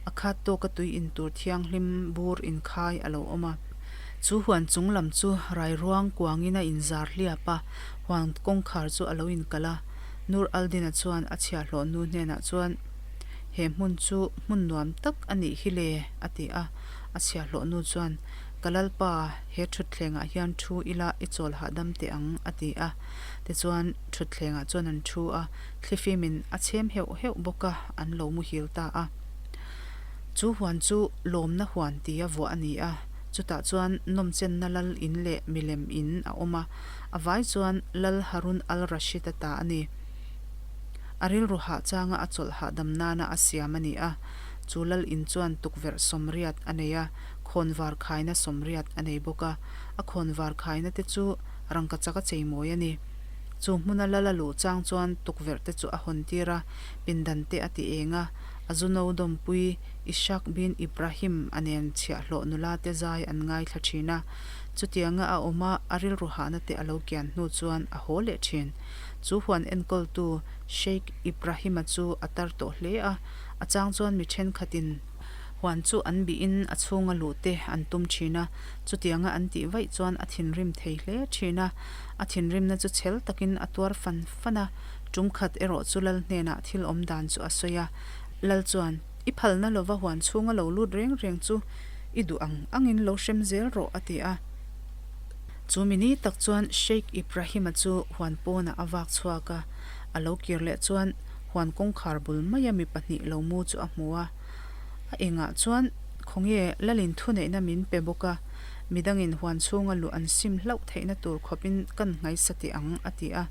a khat tawka tui in tur thianghlim bur inkhai a lo awm a. Chu huan chung lam chu rairuang kuangin a inzar hliap a, huan kawngkhar chu a lo inkalh a. Nur al-Din-a chuan a chhiahhlawh nu hnenah chuan, He hmun chu hmun nuam tak a nih hi le, a ti a. A chhiahhlawh nu chuan, Ka lalpa, he thutthlengah hian thu ila i chawl hahdam teh ang, a ti a. Tichuan, thutthlengah chuan an thu a, thlifimin a chhem heuh heuh bawk a, an lo muhil ta a. Chu huan chu lawmna huan tia vuah a ni a, chutah chuan nawmchenna lal in leh milem in a awm a, a vai chuan Lal Harun al-Rashid-a ta a ni. A rilru hah changa a chawlh hahdam nana a siam a ni a, chu lal in chuan tukverh 80 a nei a, khawnvar khaina 80 a nei bawk a, a khawnvar khaina te chu rangkachak a cheimawi a ni. Chu hmuna lal a luh chang chuan tukverh te chu a hawn tir a, pindan te a ti eng a. A zu no dawmpui Ishak bin Ibrahim a nen chhiahhlawh nula te zai an ngaithla thin a. Chutianga a awm a, a rilru hahna te a lo kian hnu chuan a haw leh thin. Chu huan enkawltu Sheikh Ibrahim-a chu a tar tawh hle a, a chang chuan mi thenkhatin huan chu an bihin a chhunga luh te an tum thin a, chutianga an tih vaih chuan a thinrim thei hle thin a, a thinrimna chu chhel takin a tuar fan fan a, tum khat erawh chu Lal hnenah thil awm dan chu a sawi a, Lal chuan, I phalna lova huan chhunga lo lut reng reng chu i duh ang angin lo hrem zel rawh a ti a. Chu mi ni tak chuan Sheikh Ibrahim-a chu huan pawnah a vak chhuak a, a lo kir leh chuan huan kawngkhar bul maia mi pahnih lo mu chu a hmu a. A engah chuan khawnge Lalin thuneihna min pe bawk a, midangin huan chhunga luh an sim hlauh theihna tur khawpin kan nghaisa teh ang a ti a.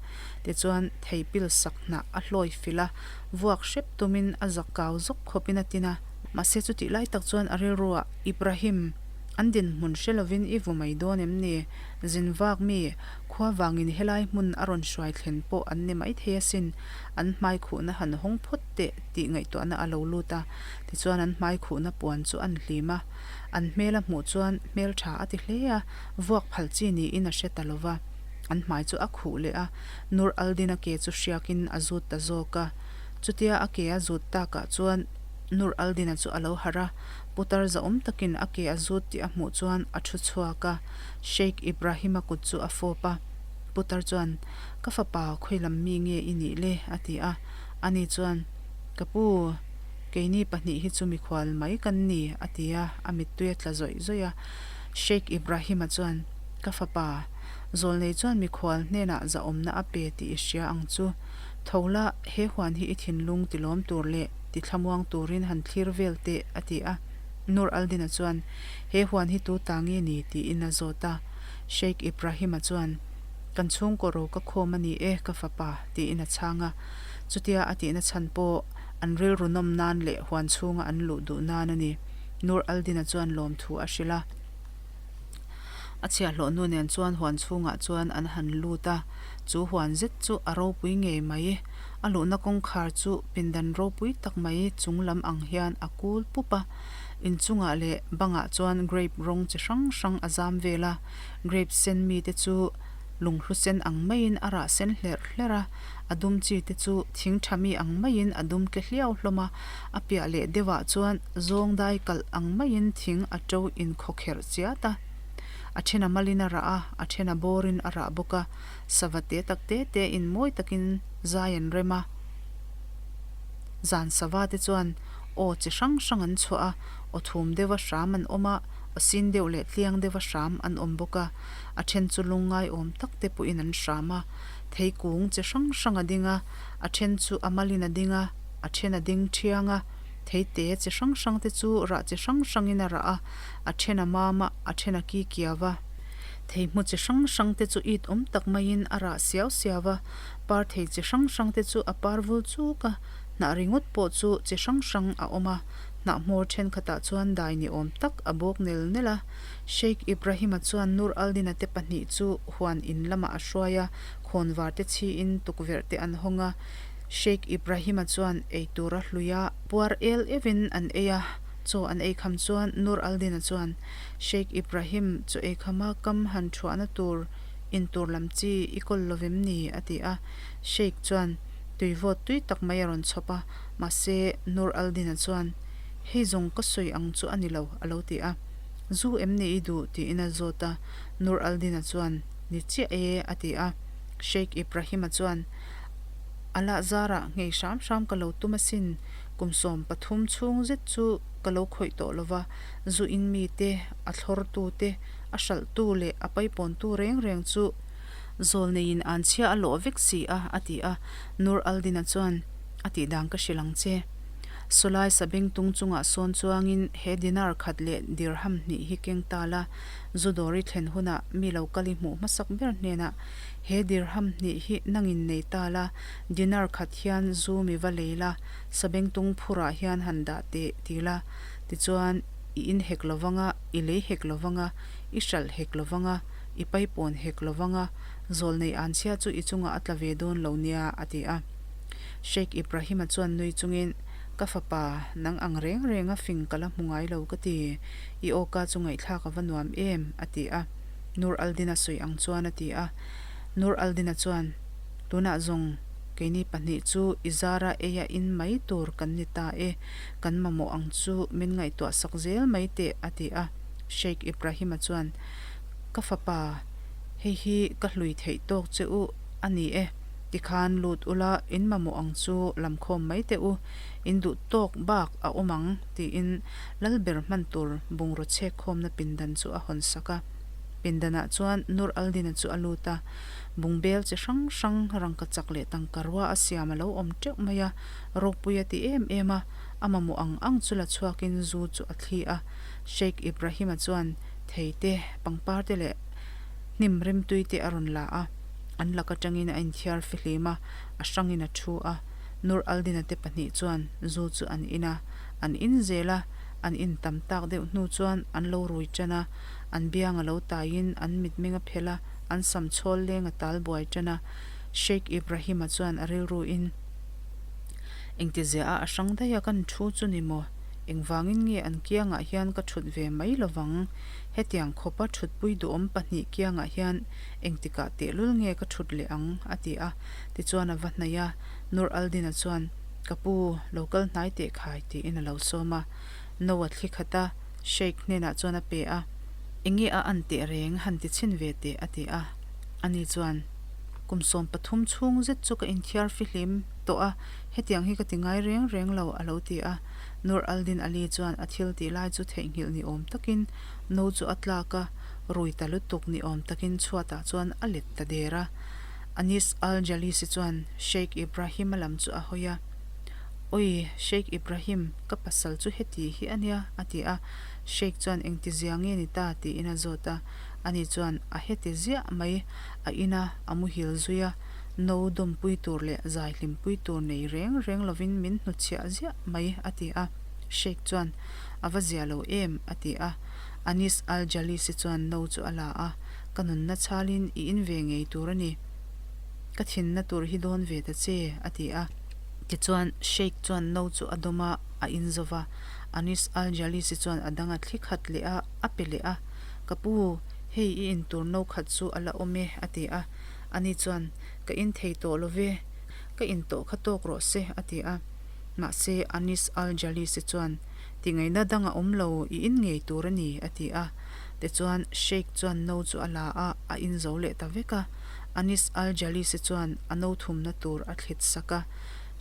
Tichuan thei pil sak hnah a hlawi filh a, vuak hrep tumin a zak kau zawk khawpin a tin a. Mahse chutih lai tak chuan a rilruah Ibrahim, an dinhmun hre lovin i vu mai dawn em ni? Zin vak mi, khua vangin helai hmun a rawn hruai thlen pawh an ni maithei asin, an hmai khuhna han hawng phawt teh tih ngaihtuahna a lo lut a. Tichuan an hmai khuhna puan chu an hlim a, an hmel a hmuh chuan hmel tha a ti hle a, vuak phal chi niin a hre ta lo va. An hmai chu a khuh leh a, Nur Aldin-a ke chu hriakin a zut ta zawk a. Chutia a ke a zut takah chuan Nur Aldin-a chu a lo harh a, Putar zahawm takin a ke a zut tih a hmuh chuan a thu chhuak a, Sheikh Ibrahim-a kut chu a fawp a. Putar chuan, Ka fapa, khawi lam mi nge i nih le? a ti a. Ani chuan, Ka pu, keini pahnih hi chu mikhual mai kan ni, a ti a, a mittui a tla zawih zawih a. Sheikh Ibrahim-a chuan, Ka fapa, zawlnei chuan mikhual hnenah zahawmna a pe tih i hria ang chu. Tho la, he huan hi i thinlung tilawm tur leh ti thlamuang turin han thlir vel teh, a ti a. Nur al-Din-a chuan, He huan hi tu ta nge ni? tiin a zawt a. Sheikh Ibrahim-a chuan, Kan chhungkaw ro ka khawm a ni e, ka fapa, tiin a chhang a. Chutia a tihna chhan pawh an rilru nawm nan leh huan chhunga an luh duh nan a ni. Nur al-Din-a chuan lawmthu a hrilh a. A chhiahhlawh nu nen chuan huan chhungah chuan an han lut a, chu huan zet chu a ropui ngei mai. A luhna kawngkhar chu pindan ropui tak mai chung lam ang hian a kul pup a, inchungah leh bangah chuan grape rawng chi hrang hrang a zam vel a, grape sen mite chu lunghlu sen ang maiin a rah sen hlerh hlerh a, a dum chi te chu thing tha mi ang maiin a dum tle hliau hlawm a, a piah leh deuhah chuan zawng dai kalh ang maiin thing a to inkhawkherh chiat a, a then a malin a rah a, a then a bawrin a rah bawk a, sava te tak te te in mawi takin zai an rem a, zan sava te chuan aw chi hrang hrang an chhuah a, aw thum deuha hram an awm a, aw sin deuh leh tliang deuha hram an awm bawk a, a then chu lungngai awm tak te pawhin an hram a, thei kung chi hrang hrang a ding a, a then chu a malin a ding a, a then a ding thiang a, thei te chi hrang hrang te chu rah chi hrang hrangin a rah a, a then a mam a, a then a ki kiau a. Thei hmu chi hrang hrang te chu it awm tak maiin a rah siau siau a, par thei chi hrang hrang te chu a par vul chuk a, hnah ringawt pawh chu chi hrang hrang a awm a, hnah hmawr thenkhatah chuan dai ni awm tak a bawk nel nel a. Sheikh Ibrahim-a chuan Nur al-Din-a te pahnih chu huan in lamah a hruai a, khawnvar te chhiin tukverh te an hawng a, Sheikh Ibrahim-a chuan ei tur a hlui a, puar el euhin an ei a, chaw an ei kham chuan Nur al-Din-a chuan Sheikh Ibrahim chaw ei khama kam han thuahna tur in tur lam chi i kawl lo vem ni? a ti a, Sheikh chuan tui vawt tui tak mai a rawn chhawp a, mahse Nur al-Din-a chuan Hei zawng ka sawi ang chu a ni lo a lo ti a, Zu em ni i duh? tiin a zawt a, Nur al-Din-a chuan Ni chiah e a ti a, Sheikh Ibrahim-a chuan A lah zarah nghei hram hram ka lo tum asin, kum 13 chhung zet chu ka lo khawih tawh lo va, zu in mi te, a thlawrtu te, a hralhtu leh a paipawntu reng reng chu zawlneiin an chhia a lawh vek si a, a ti a. Nur al-Din-a chuan, A tih dan ka hrilh ang che. Sawlai sabengtung chungah sawn chuangin he dinar khat leh dirham hnih hi keng ta la, zu dawr i thlen hunah mi lo kal i hmuh hmasak ber hnenah He dirham hnih hi nangin nei ta la, dinar khat hian zu mi va lei la, sabengtung phurah hian han dah teh ti la, tichuan i in hek lo vang a, i lei hek lo vang a, i hralh hek lo vang a, i paipawn hek lo vang a, zawlnei anchhia chu i chungah a tla ve dawn lo nia, a ti a. Sheikh Ibrahim-a chuan nui chungin, Ka fapa, nang ang reng renga fing ka la hmu ngai lo ka ti. I awka chu ngaihthlak a va nuam em? a ti a. Nur al-Din-a sawi ang chuan a ti a. Nur al-Din-a chuan, Tunah zawng keini pahnih chu i zara eia in mai tur kan ni ta e, kan mamawh ang chu min ngaihtuah sak zel mai teh, a ti a. Sheikh Ibrahim-a chuan, Ka fapa, hei hi ka hlui theih tawk che u a ni e. Tikhan lut ula in mamawh ang chu lamkhawm mai teh u, in duh tawk bak a awm ang, tiin Lalber hman tur bungraw chhek khawmna pindan chu a hawn sak a. Pindanah chuan Nur al-Din-a chu a lut a, bungbel chi hrang hrang rangka chak leh tangka rua a siam a lo awm teuh mai a, ropui a ti em em a, a mamawh ang ang chu la chhuakin zu chu a thli a. Sheikh Ibrahim-a chuan thei te, pangpar te leh hnim rimtui te a rawn la a, an lak atangin a inthiar fihlim a, a hrangin a thu a. Nur al-Din-a te pahnih chuan zu chu an in a, an in zel a, an in tam tak deuh hnu chuan an lo rui tan a, an biang a lo taiin an mitmeng a phelh a, an sam chhawl leng a tal buai tan a. Sheikh Ibrahim-a chuan a rilruin, Engtizia a a hrang daih a kan thu chu ni maw? Engvangin nge an kiangah hian ka thut ve mai lovang? Hetiang khawpa thutpui duhawm pahnih kiangah hian engtikah tehlul nge ka thut leh ang? a ti a. Tichuan a va hnaih a, Nur al-Din-a chuan, Ka pu, lo kal hnai teh khai, tiin a lo sawm a. No a thli khat a, Sheikh hnenah chuan a pe a. Enge a an teh reng, han ti chhin ve teh, a ti a. Ani chuan, Kum 13 chhung zet chu ka inthiar fihlim tawh a, hetiang hi ka ti ngai reng reng lo, a lo ti a. Nur al-Din Ali chuan a thil tih lai chu theihnghilh ni awm takin no chu a tlak a, rui ta lutuk ni awm takin chhuatah chuan a let ta der a. Anis al-Jalisi chuan Sheikh Ibrahim-a lam chu a hawi a, Oi, Sheikh Ibrahim, ka pasal chu heti hi a nia, a ti a. Sheikh chuan engti zia nge ni ta? tiin a zawt a. Ani chuan, A heti ziah mai, a ina a muhil zui a, no dawmpui tur leh zai hlimpui tur nei reng reng lovin min hnutchhiah ziah mai, a ti a. Sheikh chuan, A va zia lo em? a ti a. Anis al-Jalisi chuan no chu a la a, Ka nunna chhalin i in ve ngei tur a ni. Ka thinna tur hi dawn ve ta che, a ti a. Tichuan, Sheikh chuan no chu a dawm a, a in zo va. Anis al-Jalisi chuan a dang a thli khat leh a, a pe leh a. Ka pu, hei i in tur no khat chu a la awm e, a ti a. Ani chuan, Ka in thei tawh lo ve, ka in tawh kha tawk rawh se, a ti a. Mahse, Anis al-Jalisi chuan, Tingaihna dang a awm lo, i in ngei tur a ni, a ti a. Tichuan, Sheikh chuan no chu a la a, a in zo leh ta vek a. Anis al-Jalisi chuan a no thumna tur a thlit sak a.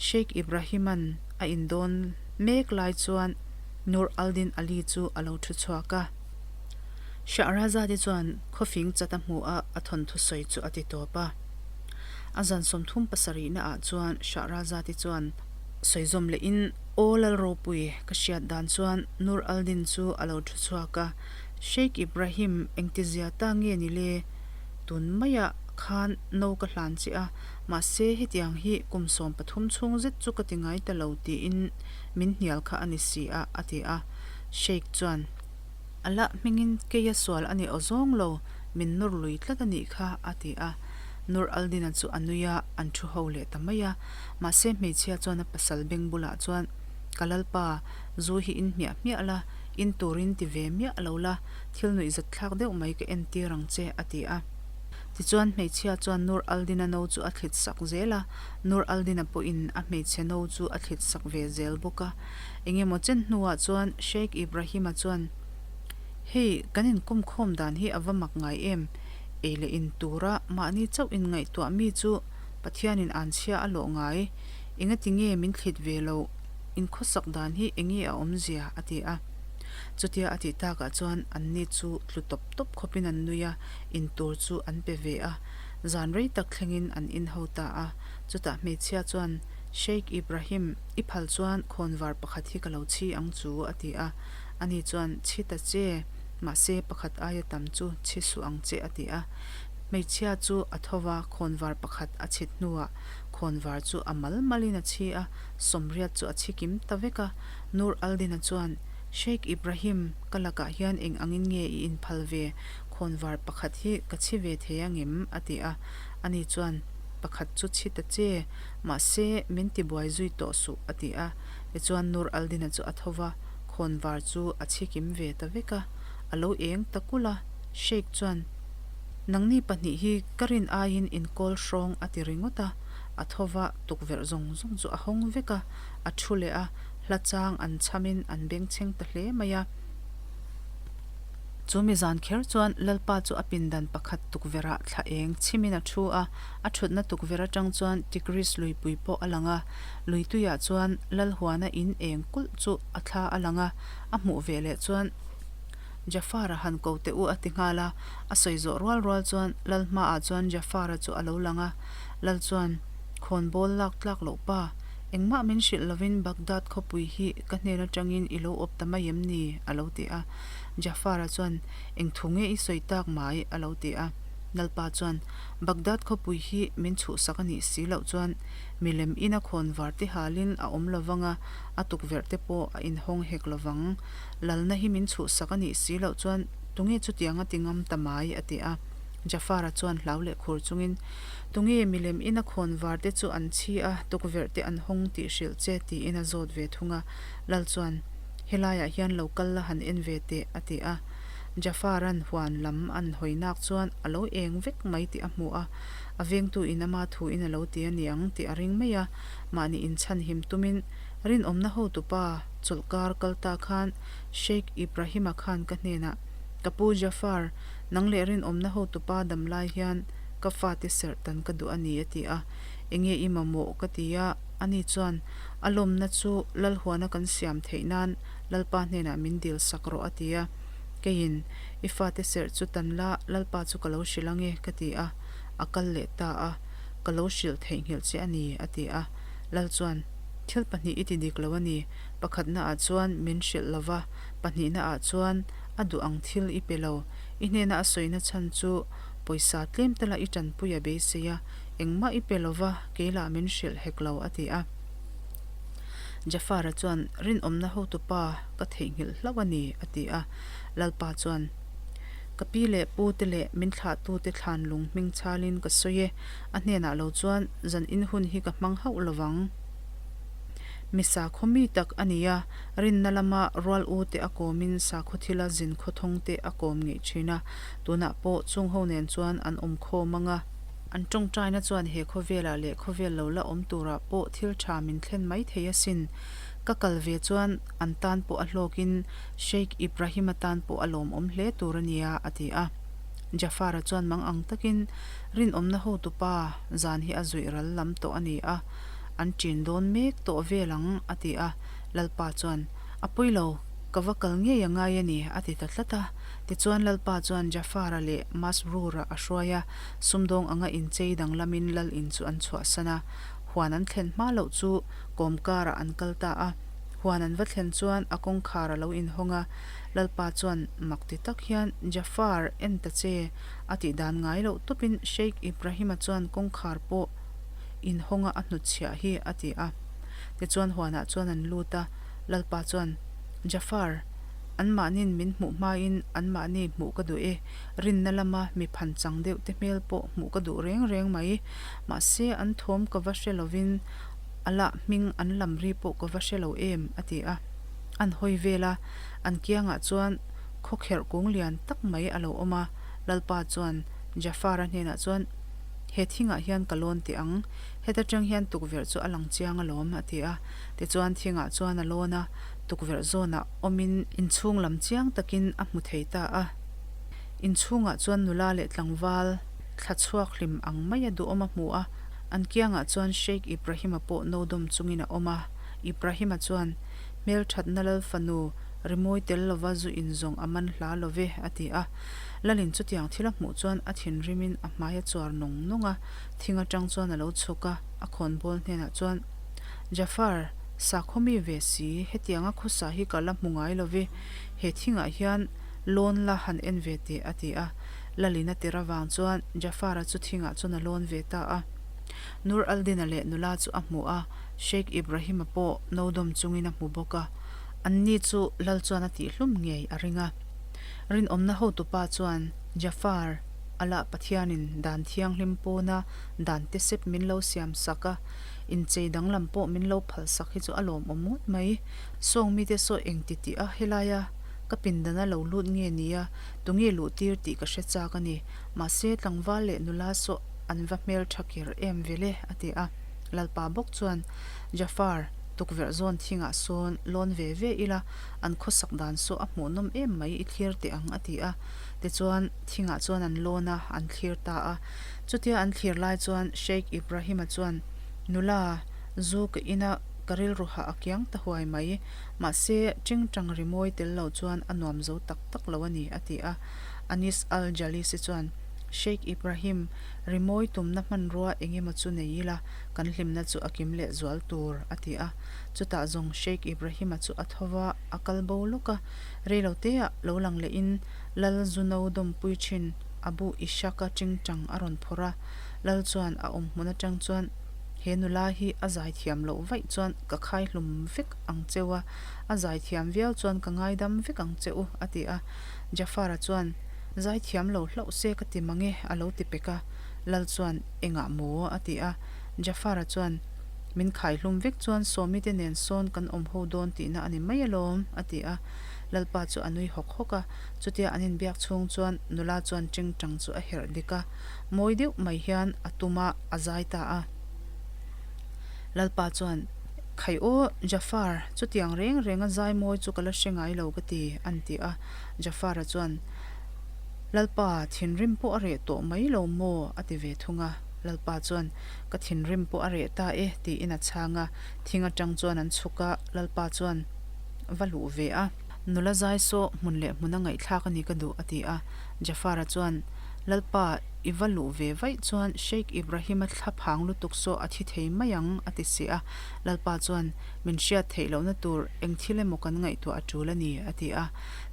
Sheikh Ibrahim-a'n a in dawn mek lai chuan Nur al-Din Ali chu a lo thu chhuak a. Shahrazad-i chuan khawfing chat a hmu a, a thawnthu sawi chu a ti tawp a. A zan 37 naah chuan Shahrazad-i chuan sawi zawm lehin, Aw Lalropui, ka hriat dan chuan Nur al-Din chu a lo thu chhuak a, Sheikh Ibrahim engtizia ta nge ni le? Tun maiah khan no ka hlan che a, mahse hetiang hi kum 13 chhung zet chu ka ti ngai ta lo tiin min hnial kha a ni si a, a ti a. Sheikh chuan, Allah hmingin keia sual a ni aw zawng lo, min nawr lui tlat a nih kha, a ti a. Nur al-Din-a chu a nui a, an thu ho leh ta mai a. Mahse hmeichhia chuan a pasal beng bulah chuan, Ka lalpa, zu hi in hmiah hmiah la, in turin ti ve miah lo la, thil nuihzat thlak deuh mai ka entir ang che, a ti a. Tichuan hmeichhia chuan Nur al-Din-a no chu a thlit sak zel a, Nur al-Din-a pawhin a hmeichhe no chu a thlit sak ve zel bawk a. Engemaw chen hnuah chuan Sheikh Ibrahim-a chuan, Hei, kan inkawm khawm dan hi a va mak ngai em? Ei leh in tura mahni chauh inngaihtuah mi chu Pathianin anchhia a lawh ngai. Engati nge min thlit ve loh? Inkhawsak dan hi enge a awmzia? a ti a. Chutia a tih takah chuan anni chu tlu tawp tawp khawpin an nui a, in tur chu an pe ve a. Zan rei tak thlengin an in ho ta a. Chutah hmeichhia chuan, Sheikh Ibrahim, i phal chuan khawnvar pakhat hi ka lo chhi ang chu, a ti a. Ani chuan, Chhi ta che, mahse pakhat aia tam chu chhi suh ang che, a ti a. Hmeichhia chu a tho va, khawnvar pakhat a chhit hnuah khawnvar chu a mal malin a chhi a, 80 chu a chhi kim ta vek a. Nur al-Din-a chuan, Sheikh Ibrahim, ka lakah hian eng angin nge i inphal ve? Khawnvar pakhat hi ka chhi ve thei angem? a ti a. Ani chuan, Pakhat chu chhi ta che, mahse min tibuai zui tawh suh, a ti a. Tichuan Nur al-Din-a chu a tho va, khawnvar chu a chhikim ve ta vek a, a lo eng ta kulh a. Sheikh chuan, Nangni pahnih hi ka rin aiin inkawl hrawng a ti ringawt a, a tho va, tukverh zawng zawng chu a hawng vek a, a thu leh a, hla chang an chhamin an bengchheng ta hle mai a. Chu mi zan kher chuan Lalpa chu a pindan pakhat tukverhah thla eng chhimin a thu a, a thutna tukverh atang chuan Tigris luipui pawh a lang a, lui tuiah chuan Lalhuana in eng kulh chu a thla a lang a, a hmuh ve leh chuan Jafar-a han ko teh u a ti nghal a, a sawi zawh rual rual chuan Lal hmaah chuan Jafar-a chu a lo lang a, Lal chuan Khawnbawl lak tlak loh pa, engmah min hrilh lovin Baghdad khawpui hi ka hnen atangin i lo awp ta mai em ni? a lo ti a. Jafar-a chuan, Eng thu nge i sawi tak mai? a lo ti a. Lalpa chuan, Baghdad khawpui hi min chhuhsak a nih si loh chuan milem ina khawnvar te halin a awm lovang a, a tukverh te pawh a inhawng hek lovang. Lalna hi min chhuhsak a nih si loh chuan tunge chutiang a ti ngam ta mai? a ti a. Jafar-a chuan hlau leh khur chungin, Tunge milem ina khawnvar te chu an chhi a, tukverh te an hawng tih hrilh che? tiin a zawt ve thung a. Lal chuan, Helaiah hian lo kal la han en ve teh, a ti a. Jafar-a'n huan lam an hawi nak chuan a lo eng vek mai tih a hmu a, a vengtu in ama thu in a lo ti a niang tih a ring mai a, mahni inchhanhim tumin rinawmna hotupa chawlhkar kal ta khan Sheikh Ibrahim-a khan ka hnenah, Ka pu Jafar, nang leh rinawmna hotupa dam lai hian ka fate serh tan ka duh a ni, a ti a. Enge i mamawh? ka ti a. Ani chuan, A lawmna chu Lalhuana kan siam theih nan Lalpa hnenah min dil sak rawh, a ti a. Keiin, I fate serh chu tan la, Lalpa chu ka lo hrilh ange, ka ti a. A kal leh ta a, Ka lo hrilh theihnghilh che a ni, a ti a. Lal chuan, Thil pahnih i ti dik lo a ni. Pakhatnaah chuan min hrilh lo va, pahnihnaah chuan a duh ang thil i pe lo. I hnena a sawina chhan chu pawisa tlem tala i tanpui a beisei a, engmah i pe lo va, kei lah min hrilh hek lo, a ti a. Jafar-a chuan, Rinawmna hotupa ka theihnghilh hlauh a ni, a ti a. Lalpa chuan, Ka pi leh pu te leh min thlahtute thlan lung hming chhalin ka sawi e, a hnenah lo chuan zan in hun hi ka hmang hauh lo vang. Mi sakhaw mi tak a ni a, rinna lama rual u te a kawmin sakhaw thila zin khawthawng te a kawm ngeih thin a, tunah pawh chung ho nen chuan an awm khawm ang a. An tawngtaina chuan he khawvelah leh khawvel lo la awm turah pawh thil tha min thlen mai thei asin. Ka kal ve chuan an tan pawh a hlawkin Sheikh Ibrahim-a tan pawh a lawmawm hle tur a nia, a ti a. Jafar-a chuan mang ang takin rinawmna hotupa zan hi a zuih ral lam tawh a ni a, an ṭin dawn mek tawh vel ang, a ti a. Lalpa chuan, A pawi lo, ka va kal ngei a ngai a ni, a ti ta tlat a. Tichuan Lalpa chuan Jafar-a leh Masroor-a a hruai a, sumdawng anga inchei danglamin lal in chu an chhuahsan a. Huan an thlen hma loh chu kawmkarah an kal ta a. Huan an va thlen chuan a kawngkhar a lo inhawng a, Lalpa chuan mak ti tak hian, Jafar, en ta che, a tih dan ngai loh tawpin Sheikh Ibrahim-a chuan kawngkhar pawh inhawnga a hnutchhiah hi, a ti a. Tichuan huanah chuan an lut a, Lalpa chuan, Jafar, anmahni'n min hmuh hmain anmahni hmuh ka duh e, rinna lama mi phan chang deuh te hmel pawh hmuh ka duh reng reng mai, mahse an thawm ka va hre lovin Allah hming an lam ri pawh ka va hre lo em, a ti a. An hawi vel a, an kiangah chuan khawkherh kung lian tak mai a lo awm a, Lalpa chuan Jafar-a hnenah chuan, He thingah hian ka lawn teh ang, heta tang hian tukverh chu a lang chiang alawm, a ti a. Tichuan thingah chuan a lawn a, tukverh zawnah awmin inchhung lam chiang takin a hmu thei ta a. Inchhungah chuan nula leh tlangval thla chhuak hlim ang maia duhawm a hmu a, an kiangah chuan Sheikh Ibrahim-a pawh no dawm chungin a awm a. Ibrahim-a chuan, Hmelthatna lal fanu, rimawi tel lova zu in zawng a man hla lo ve, a ti a. Lalin chutiang thil a hmuh chuan a thinrimin a hmai a chuar nawng nawng a, thing atang chuan a lo chhuk a, a khawnbawl hnenah chuan, Jafar, sakhaw mi ve si, hetianga khawsa hi ka la hmu ngai lo ve, he thingah hian lawn la han en ve teh, a ti a. Lalin a tir avang chuan Jafar-a chu thingah chuan a lawn ve ta a. Nur al-Din-a leh nula chu a hmu a, Sheikh Ibrahim-a pawh no dawm chungin a hmu bawk a, anni chu lal chuan a tihhlum ngei a ring a. Rinawmna hotupa chuan, Jafar, Allah Pathianin dan thianghlim pawna dan te sep min lo siam sak a. Inchei danglam pawh min lo phalsak hi chu a lawmawm ngawt mai. Sawng mite saw eng ti tih a helaia ka pindana lo lut nge nia, tunge luh tir tih ka hre chak a ni. Mahse tlangval leh nula saw an va hmel tha ker em vele a ti a. Lalpa bawk chuan Jafar, tukverh zawn thingah sawn lawn ve ve ila an khawsak dan saw a hmuhnawm em mai i thlir teh ang a ti a. Tichuan thingah chuan an lawn a, an thlir ta a. Chutia an thlir lai chuan Sheikh Ibrahim-a chuan, Nula, zu ka ina ka rilru hah a kiang ta huai mai. Mahse, tingtang rimawi tel lo chuan a nuam zo tak tak lo a ni, a ti a. Anis al-Jalisi chuan, Sheikh Ibrahim, rimawi tumna hmanrua eng emaw chu nei ila, kan hlimna chu a kim leh zual tur, a ti a. Chutah zawng Sheikh Ibrahim-a chu a tho va, a kal bo lawk a. Reiloteah lo lang lehin Lal Zuno dawmpui thin Abu Ishaq-a tingtang a rawn phawrh a. Lal chuan a awm hmun atang chuan, He nula hi a zaithiam loh vaih chuan ka khai hlum vek ang che u a, a zaithiam viau chuan ka ngaidam vek ang che u, a ti a. Jafar-a chuan, Zaithiam lo hlauh se ka ti mang e, a lo ti pek a. Lal chuan, Engah maw? a ti a. Jafar-a chuan, Min khai hlum vek chuan Sawmi te nen sawn kan awm ho dawn tihna a ni mai alawm, a ti a. Lalpa chu a nui hawk hawk a. Chutia an inbiak chhung chuan nula chuan tingtang chu a herh dik a. Mawi deuh mai hian a tum a, a zai ta a. Lalpa chuan, Khai aw, Jafar, chutiang reng renga zai mawi chu ka la hre ngai lo ka ti, an ti a. Jafar-a chuan, Lalpa, thinrim pawh a reh tawh mai lo maw? a ti ve thung a. Lalpa chuan, Ka thinrim pawh a reh ta e, tiin a chhang a. Thing atang chuan an chhuk a, Lalpa chuan, Va luh ve a. Nula zai saw hmun leh hmuna ngaihthlak a ni ka duh, a ti a. Jafar-a chuan, Lalpa, i va luh ve vaih chuan Sheikh Ibrahim-a thla phang lutuk saw a thi thei mai ang, a ti si a. Lalpa chuan, Min hriat theih lohna tur eng thil emaw kan ngaihtuah a tul a ni, a ti a.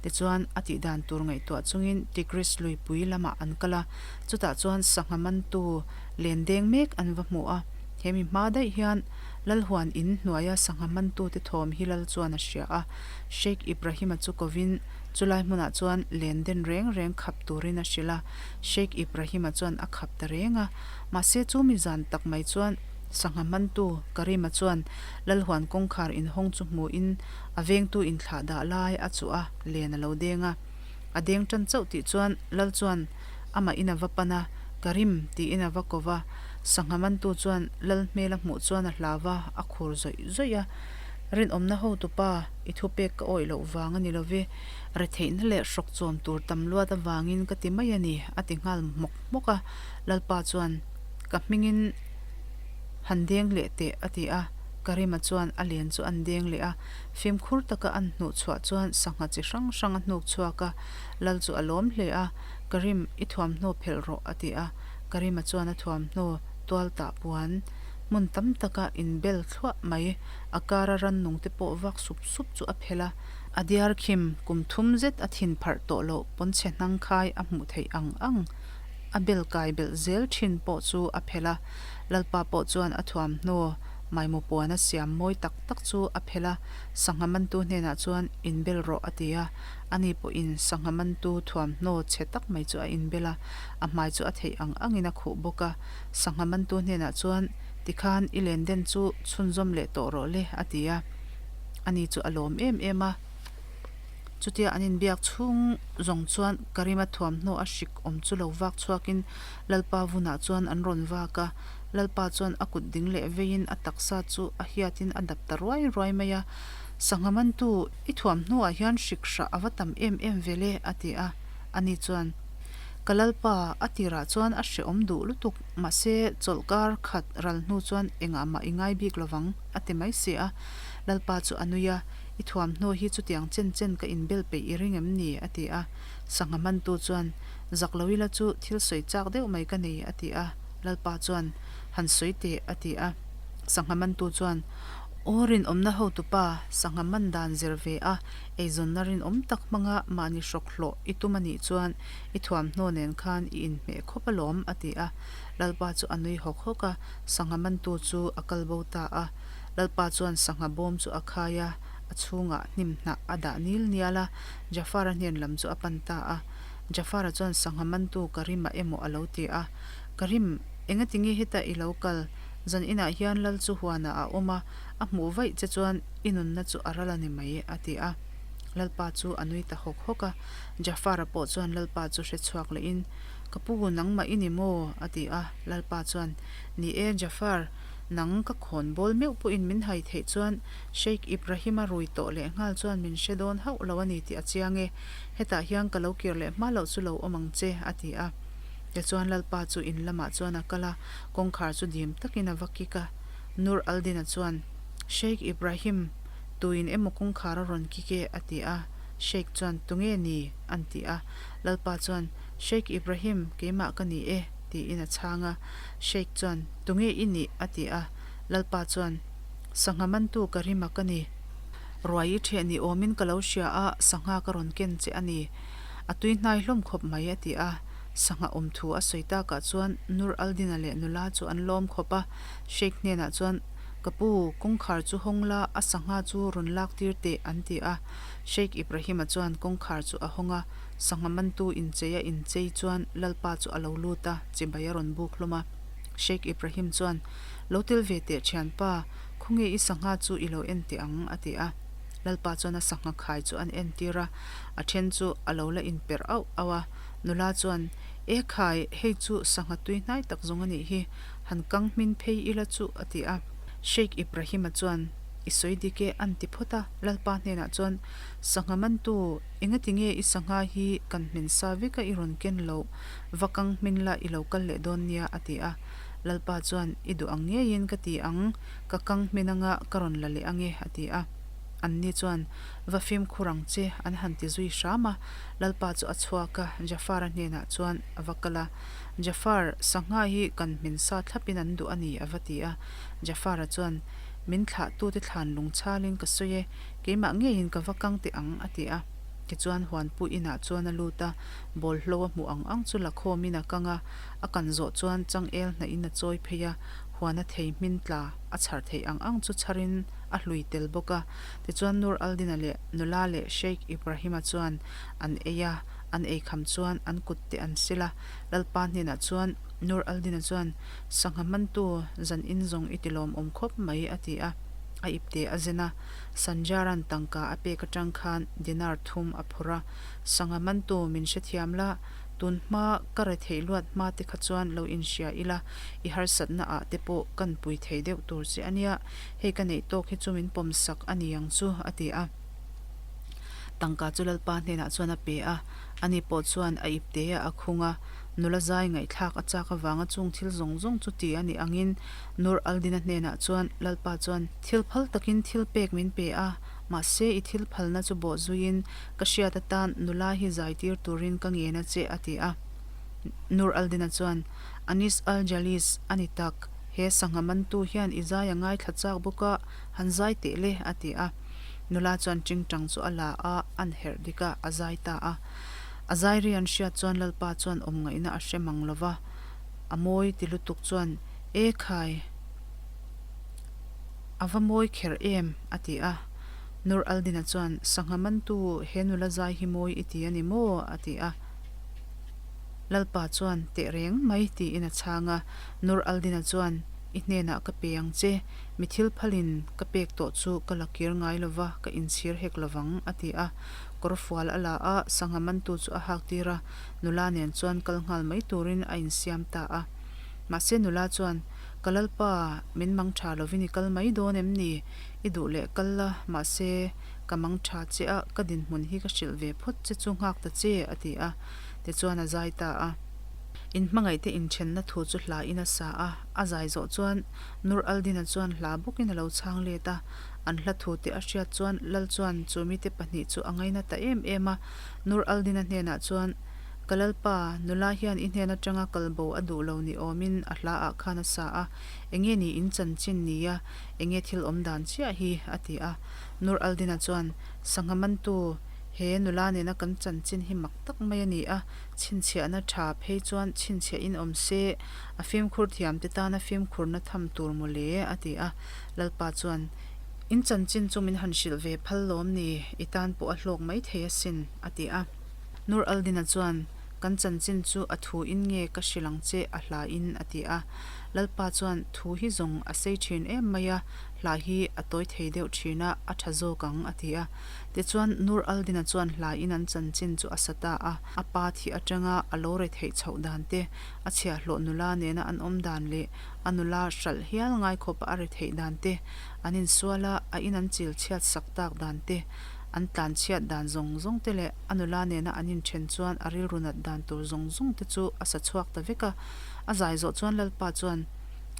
Tichuan, a tih dan tur ngaihtuah chungin Tigris luipui lamah an kal a, chutah chuan sangha mantu len deng mek an va hmu a. He mi hma daih hian Lalhuan in hnuaia sangha mantute thawm hi Lal chuan a hria a. Sheikh Ibrahim-a chu kovin Chulai hmunah chuan len den reng reng khap turin a hrilh a, Sheikh Ibrahim-a chuan a khap ta reng a. Mahse chu mi zan tak mai chuan sangha hmantu Karima chuan Lalhuan kawngkhar inhawng chu hmuhin a vengtu inthlah dah lai a chuh a, len a lo deng a. A deng tan chauh tih chuan Lal chuan amah in a va pan a, Karim tiin a va ko va. Sangha mantu chuan Lal hmel a hmuh chuan a hlau va, a khur zawih zawih a. Rinawmna hotupa, i thupek ka awih loh vang a ni lo ve, retheihna leh hrawk chawm tur tam luat avangin ka ti mai a ni, a ti nghal hmawk hmawk a. Lalpa chuan, Ka hmingin han deng leh teh, a ti a. Karima chuan a len chu an deng leh a, fimkhur taka an hnuh chhuah chuan sangha chi hrang hrang a hnuk chhuak a. Lal chu a lawm hle a, Karim, i thuamhnaw phelh rawh, a ti a. Karima chuan a thuamhnaw tual tah puan hmun tam taka inbel thluah mai. A kara rannung te pawh vak sup sup chu a phelh a, a diar khim kum thum zet a thin pharh tawh loh pawnchhe hnang khai a hmuh theih ang ang a bel kai belh zel thin pawh chu a phelh a. Lalpa pawh chuan a thuamhnaw maimaw puan a siam mawi tak tak chu a phelh a, sangha mantu hnenah chuan inbel rawh a ti a, ani pawhin sangha mantu thuamhnaw chhe tak mai chu a inbel a, a hmai chu a theih ang angin a khuh bawk a, sangha mantu hnenah chuan Tikhan i len den chu chhunzawm leh tawh rawh le, a ti a. Ani chu a lawm em em a. Chutia an inbiak chhung zawng chuan Karima thuamhnaw a hrik awm chu lo vak chhuakin Lalpa vunah chuan an rawn vak a. Lalpa chuan a kut ding leh veiin a taksa chu a hiatin a dap ta ruai ruai mai a. Sangha mantu, i thuamhnawah hian hrik hrah a va tam em em ve le, a ti a. Ani chuan. Ka Lalpa, a tirah chuan a hrehawm duh lutuk, mahse chawlhkar khat ral hnu chuan engah mah i ngai bik lovang, a ti mai si a. Lalpa chu a nui a, I thuamhnaw hi chutiang chen chen ka inbel peih i ring em ni? a ti a. Sangha hmantu chuan, Zak lo ila chu thil sawi chak deuh mai ka nei, a ti a. Lalpa chuan, Han sawi teh, a ti a. Sangha mantu chuan, Aw rinawmna hotupa, sangha man dan zir ve a, Eizawnna rinawm tak hmanga mahni hrawk hlawh i tum a nih chuan i thuamhnaw nen khan i inhmeh khawp alawm, a ti a. Lalpa chu a nui hawk hawk a, sangha mantu chu a kal bo ta a. Lalpa chuan sangha bawm chu a khai a, a chhungah hnim hnah a dah nil nial a, Jafar-a hnen lam chu a pan ta a. Jafar-a chuan sangha mantu Karim-a emaw a lo ti a, Karim, engatinge hetah i lo kal? Zan inah hian lal chu huanah a awm a, a hmuh vaih che chuan i nunna chu a ral a ni mai, a ti a. Lalpa chu a nui ta hawk hawk a. Jafar-a pawh chuan Lalpa chu hre chhuak lehin, Ka pu, nangmah i ni maw? a ti a. Lalpa chuan, Ni e, Jafar, nang ka khawn bawl meuh pawhin min hai theih chuan Sheikh Ibrahim-a rui tawh leh nghal chuan min hre dawn hauh lo a ni tih a chiang e. Hetah hian ka lo kir leh hma loh chu lo awm ang che, a ti a. Tichuan Lalpa chu in lamah chuan a kal a, kawngkhar chu dim takin a va kik a. Nur al-Din-a chuan, Sheikh Ibrahim, tuin emaw kawngkhar a rawn kik e, a ti a. Sheikh chuan, Tunge ni? an ti a. Lalpa chuan, Sheikh Ibrahim, keimah ka ni e, tiin a chhang a. Sheikh chuan, Tunge i nih? a ti a. Lalpa chuan, Sangha mantu Karima ka ni. Ruai i ṭheh ni awmin ka lo hria a, sangha ka rawn ken che a ni. A tui hnai hlawm khawp mai, a ti a. Sangha awm thu a sawi takah chuan Nur al-Din-a leh nula chu an lawm khawp a. Sheikh hnenah chuan, Ka pu, kawngkhar chu hawng la, a sangha chu rawn lak tir teh, an ti a. Sheikh Ibrahim-a chuan kawngkhar chu a hawng a, sangha mantu inchei a inchei chuan Lalpa chu a lo lut a, chibai a rawn buk hlawm a. Sheikh Ibrahim chuan, Lo tel ve teh thianpa, khawnge i sangha chu i lo en teh ang, a ti a. Lalpa chuan a sangha khai chu an entir a, a then chu a lo la inperh auh auh a. Nula chuan, E khai, hei chu sangha tui hnai tak zawng a nih hi, han kang hmin phei ila chu, a ti a. Sheikh Ibrahim-a chuan, I sawi dik e, an ti phawt a. Lalpa hnenah chuan, Sangha mantu, engati nge i sangha hi kan hmin sa vek a i rawn ken loh? Va kang hmin la i lo kal leh dawn nia, a ti a. Lalpa chuan, I duh ang ngeiin ka ti ang, ka kang hmin anga ka rawn la leh ang e, a ti a. Anni chuan, Va fimkhur ang che, an han ti zui hram a. Lalpa chu a chhuak a, Jafar-a hnenah chuan a va kal a. Jafar, sangha hi kan hmin sa thlapin an duh a ni, a va ti a. Jafar-a chuan, Min thlahtute thlan lung chhalin ka sawi e, keimah ngeiin ka va kang teh ang, a ti a. Tichuan huanpu inah chuan a lut a, bawlhlo a hmuh ang ang chu la khawmin a kang a, a kan zawh chuan changel hnahin a chawi phei a, huana thei hmin tla a chhar theih ang ang chu chharin a hlui tel bawk a. Tichuan Nur al-Din-a leh nula leh Sheikh Ibrahim-a chuan an ei a, an ei kham chuan an kut te an sil a. Lalpa hnenah chuan Nur al-Din-a chuan, Sangha hmantu zan in zawng i ti lawmawm khawp mai, a ti a. A ipte a zen a, Sanjaran tangka a pek atang khan dinar thum a phawrh a, Sangha mantu min hrethiam la, tun hma ka re theih luat hma te kha chuan lo inhria ila, i harsatna ah te pawh kan pui thei deuh tur che a nia, hei ka neih tawk hi chu min pawm sak a ni ang chu, a ti a. Tangka chu Lalpa hnenah chuan a pe a, ani pawh chuan a ipte ah a khung a, nula zai ngaihthlak a chak avanga chung thil zawng zawng chu ti a nih angin Nur al-Din-a hnenah chuan Lalpa chuan thil phal takin thil pek min pe a, mahse i thil phalna chu bawh zuiin Ka hriat atan nula hi zai tir turin ka ngen a che, a ti a. Nur al-Din-a chuan, Anis al-Jalis, a ni tak, he sangha mantu hian i zai a ngaithla chak bawk a, han zai teh le, a ti a. Nula chuan tingtang chu a la a, an herh dik a, a zai ta a. A zai ri an hriat chuan Lalpa chuan awm ngaihna a hre mang lo va, a mawi ti lutuk chuan, E khai! A va mawi kher em? a ti a. Nur al-Din-a chuan, Sangha mantu, he nula zai hi mawi i ti a ni maw? a ti a. Lalpa chuan, Teh reng mai, tiin a chhang a. Nur al-Din-a chuan, I hnenah ka pe ang che, mi thil phalin ka pek tawh chu ka la kir ngai lo va, ka inchhir hek lo vang, a ti a. Kawr fual a la a, sangha mantu chu a hak tir a, nula nen chuan kal nghal mai turin a insiam ta a. Mahse nula chuan, Ka Lalpa, min mang tha lovin i kal mai dawn em ni? I duh leh kal la, mahse, ka mang tha che a, ka dinhmun hi ka hrilh ve phawt che chu nghak ta che, a ti a. Tichuan a zai ta a. In hmangaihte inthenna thu chu hla in a sa a, a zai zawh chuan Nur al-Din-a chuan hla bawkin a lo chhang let a. An hla thu te a hriat chuan Lal chuan chu mite pahnih chu a ngaina ta em em a. Nur al-Din-a hnenah chuan, Ka Lalpa, nula hian i hnen atanga kalbo a duh lo ni awmin a hla ah khan a sa a, enge ni in chanchin nia, enge thil awm dan chiah hi? a ti a. Nur al-Din-a chuan, Sangha mantu, he nula nena kan chanchin hi mak tak mai a ni a, chhinchhiahna tha phei chuan chhinchhiah in awm se, a fimkhur thiam te tana fimkhurna tham tur maw le, a ti a. Lalpa chuan, In chanchin chu min han hrilh ve phal lawm ni, i tan pawh a hlawk mai thei asin, a ti a. Nur al-Din-a chuan, Kan chanchin chu a thu in nge ka hrilh ang che a hla in, a ti a. Lalpa chuan thu hi zawng a sei thin em mai a, hla hi a tawi thei deuh thin a, a tha zawk ang, a ti a. Tichuan, Nur al-Din-a chuan hla in an chanchin chu a sa ta a, a pa thih atanga a lo retheih chhoh dan te, a chhiahhlawh nula nena an awm dan leh a nula hralh hial ngai khawpa a retheih dan te, an insual a, a in an chil chhiat sak tak dan te, an tlan chhiat dan zawng zawng te leh a nula nena an inthen chuan a rilru nat dan tur zawng zawng te chu a sa chhuak ta vek a. A zai zawh chuan Lalpa chuan,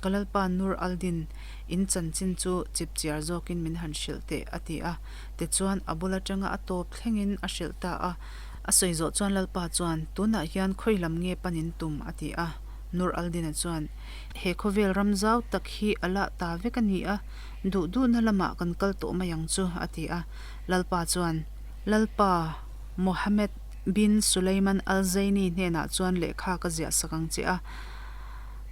Ka Lalpa Nur al-Din, in chanchin chu chipchiar zawkin min han hrilh teh, a ti a. Tichuan a bul atanga a tawp thlengin a hrilh ta a. A sawi zawh chuan Lalpa chuan, Tunah hian khawi lam nge pan in tum? a ti a. Nur al-Din-a chuan, He khawvel ram zau tak hi a lah ta vek a ni a, duh duhna lamah kan kal tawh mai ang chu, a ti a. Lalpa chuan, Lalpa, Mohammed bin Sulaiman al-Zaini hnenah chuan lehkha ka ziah sak ang che a,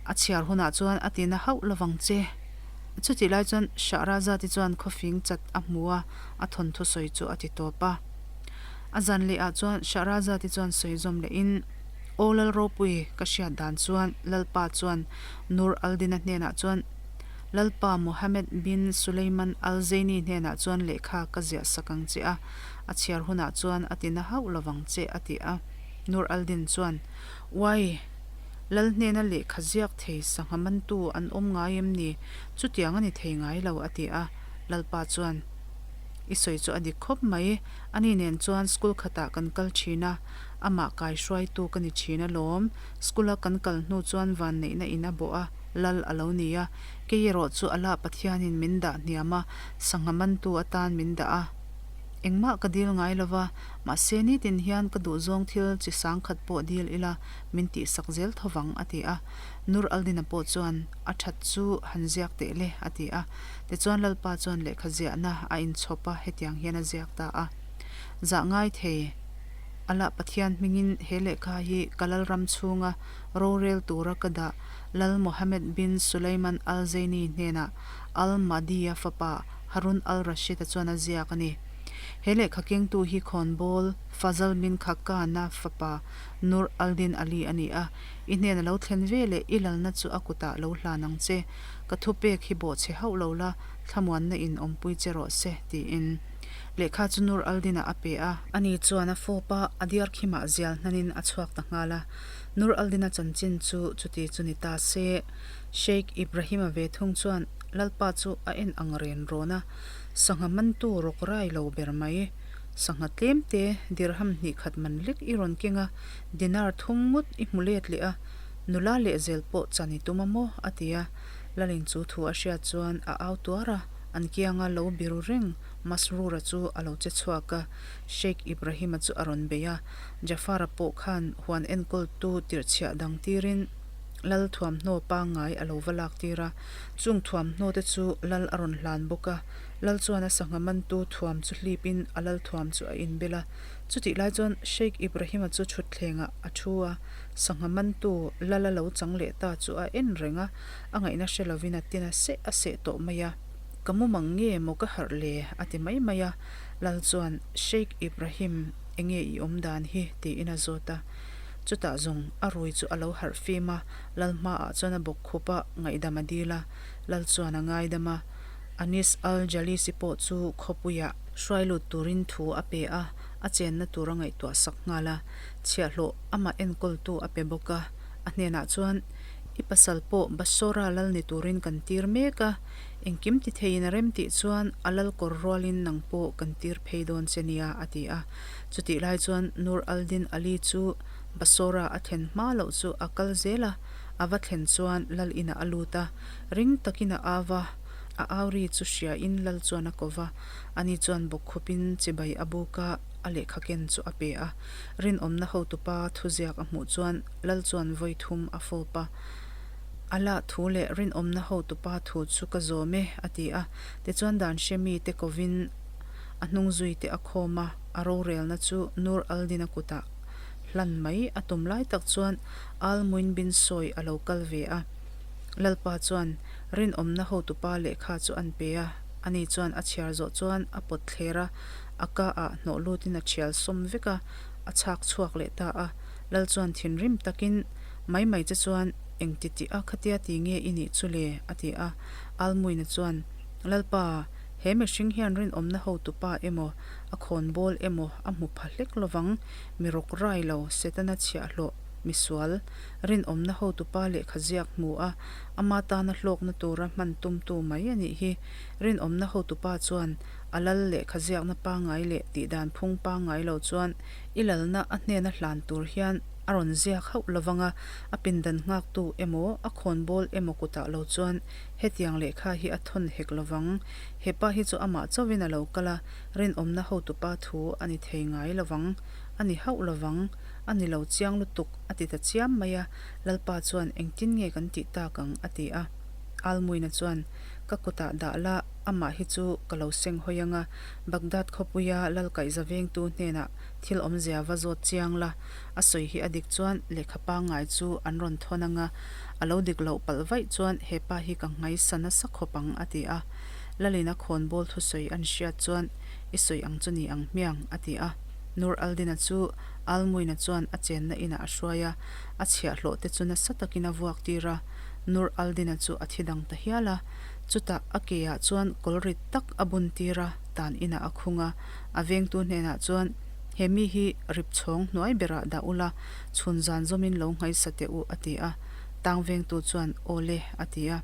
a chhiar hunah chuan a tina hauh lovang che. Chutih lai chuan Shahrazad-i chuan khawfing chat a hmu a, a thawnthu sawi chu a ti tawp a. A zan lehah chuan Shahrazad-i chuan sawi zawm lehin, Aw Lal ropui, ka hriat dan chuan Lalpa chuan Nur al-Din-a hnenah chuan Lalpa Mohammed bin Sulaiman al-Zaini hnenah chuan lehkha ka ziah sak ang che a, a chhiar hunah chuan a tina hauh lovang che, a ti a. Nur al-Din chuan, Uai! Lal hnena lehkha ziak thei sangha mantu an awm ngai em ni? Chutiang a ni thei ngai lo, a ti a. Lalpa chuan, I sawi chu a dik khawp mai. Ani nen chuan school khatah kan kal thin a, amah kai hruaitu ka ni thin alawm. School-a kan kal hnu chuan vanneihna in a bawh a, lal a lo ni a. Kei erawh chu Allah Pathianin min dah hniam a, sangha mantu atan min dah a. Engmah ka dil ngai lo va, mahse nitin hian ka duhzawng thil chi sangkhat pawh dil ila min tihsak zel tho vang, a ti a. Nur al-Din-a pawh chuan, A that chu han ziak teh le, a ti a. Tichuan Lalpa chuan lehkha ziahna a inchhawp a, hetiang hian a ziak ta a. Zah ngai thei, Allah Pathian hmingin he lehkha hi ka Lalram chhunga rorel tura ka dah Lal Mohammed bin Sulaiman al-Zaini hnenah Al-Mahdi-a fapa Harun al-Rashid-a chuan a ziak a ni. He lehkha kengtu hi khawnbawl Fazal bin Khaqan-a fapa Nur al-Din Ali a ni a, I hnena lo thlen ve leh i lalna chu a kutah lo hlan ang che. Ka thupek hi bawhchhe hauh lo la, thlamuanna in awmpui che rawh se, tiin. Lehkha chu Nur al-Din-ah a pe a. Ani chuan a fawp a, a diar khimah zial hnanin a chhuak ta nghal a. Nur al-Din-a chanchin chu chuti chu ni ta se. Sheikh Ibrahim-a ve thung chuan Lalpa chu a en ang ren rawn a, sangha mantu rawk rai lo ber mai. Sangha tlem te dirham hnih khat man lek i rawn keng a, dinar thum ngawt i hmu let leh a, nula lehzel pawh chan i tum a maw? a ti a. Lalin chu thu a hriat chuan a au tuar a, an kianga lo biru reng Masrura chu a lo che chhuak a, Sheikh Ibrahim-a chu a rawn bei a, Jafar-a pawh khan huan enkawltu tirhchhiah dang tirin Lal thuamhnaw pangngai a lo va lak tir a, chung thuamhnaw te chu Lal a rawn hlan bawk a, Lal chuan a sangha mantu thuam chu hlipin a lal thuam chu a inbel a. Chutih lai chuan Sheikh Ibrahim-a chu thutthlengah a thu a, sangha mantu lal a lo chang leh ta chu a en reng a, a ngaihna hre lovin a tin a seh a seh tawh mai a. Ka mumang nge maw ka harh le? a ti mai mai a. Lal chuan, Sheikh Ibrahim, enge i awm dan hi? tiin a zawt a. Chutah zawng a rui chu a lo harh fim a, lal hmaah chuan a bawk khup a, ngaihdam a dil a. Lal chuan a ngaidam a. Anis al-Jalisi pawh chu khawpuiah hruai lut turin thu a pe a, a chenna tur a ngaihtuah sak nghal a, chhiahhlawh amah enkawltu a pe bawk a. A hnenah chuan, I pasal pawh Basora lal ni turin kan tir mek a, engkim ti theiin a rem tih chuan a lal kawr rualin nang pawh kan tir phei dawn che nia, a ti a. Chutih lai chuan Nur al-Din Ali chu Basora a thlen hma loh chu a kal zel a, a va thlen chuan lal inah a lut a, ring takin a au a, a au ri chu hriain lal chuan a ko va, ani chuan bawkkhupin chibai a buk a, a lehkha ken chu a pe a. Rinawmna hotupa thuziak a hmuh chuan lal chuan vawi thum a fawp a, A lah thu leh rinawmna hotupa thu chu ka zawm e, a ti a. Tichuan dan hre mite kovin a hnungzuite a khawm a, a rorelna chu Nur al-Din-a kutah hlan mai a tum lai tak chuan Al-Muin bin Sawi a lo kal ve a. Lalpa chuan rinawmna hotupa lehkha chu an pe a, ani chuan a chhiar zawh chuan a pawt thler a, a ka ah hnawh lutin a thial sawm vek a, a chhak chhuak leh ta a. Lal chuan thinrim takin mai mai che chuan. Engti tih a khatia ti nge i nih chu le? a ti a. Almuina chuan, Lalpa, he mihring hian rinawmna hotupa emaw, a khawnbawl emaw a hmu pha hlek lovang, mi rawk rai lo, Setana chhiahhlawh, misual, rinawmna hotupa lehkha ziak hmu a, ama tana hlawkna tura hman tumtu mai a nih hi. Rinawmna hotupa chuan a lal lehkha ziakna pangngai leh tihdan phung pangngai lo chuan i lalna a hnena hlan tur hian a rawn ziak hauh lovang a, a pindan nghaktu emaw a khawnbawl emaw kutah lo chuan hetiang lehkha hi a thawn hek lovang. He pa hi chu amah chauhin a lo kal a, rinawmna hotupa thu a ni thei ngai lovang. A ni hauh lovang. A ni lo chiang lutuk, a ti ta chiam mai a. Lalpa chuan engtin nge kan tih tak ang? a ti a. Almuina chuan, Ka kutah dah la, amah hi chu ka lo seng hawi ang a, Baghdad khawpuia Lalkaihza vengtu hnenah thil awmzia va zawt chiang la, a sawi hi a dik chuan lehkha pangngai chu an rawn thawn ang a, a lo dik loh palh vaih chuan he pa hi ka nghaisa nasa khawp ang, a ti a. Lalin a khawnbawl thusawi an hriat chuan i sawi ang chu ni ang hmiang, a ti a. Nur Aldina chu Almuina chuan a chenna inah a hruai a, a chhiahhlawh te chu nasa takin a vuak tir a, Nur Aldina chu a thi dang ta hial a. Chutah a ke ah chuan kawl rit tak a bun tir a, tan inah a khung a. A vengtu hnenah chuan, He mi hi rip chhawng hnuai berah dah ula, chhun zan zawmin lo nghaisa teh u, a ti a. Tang vengtu chuan, Aw le, a ti a.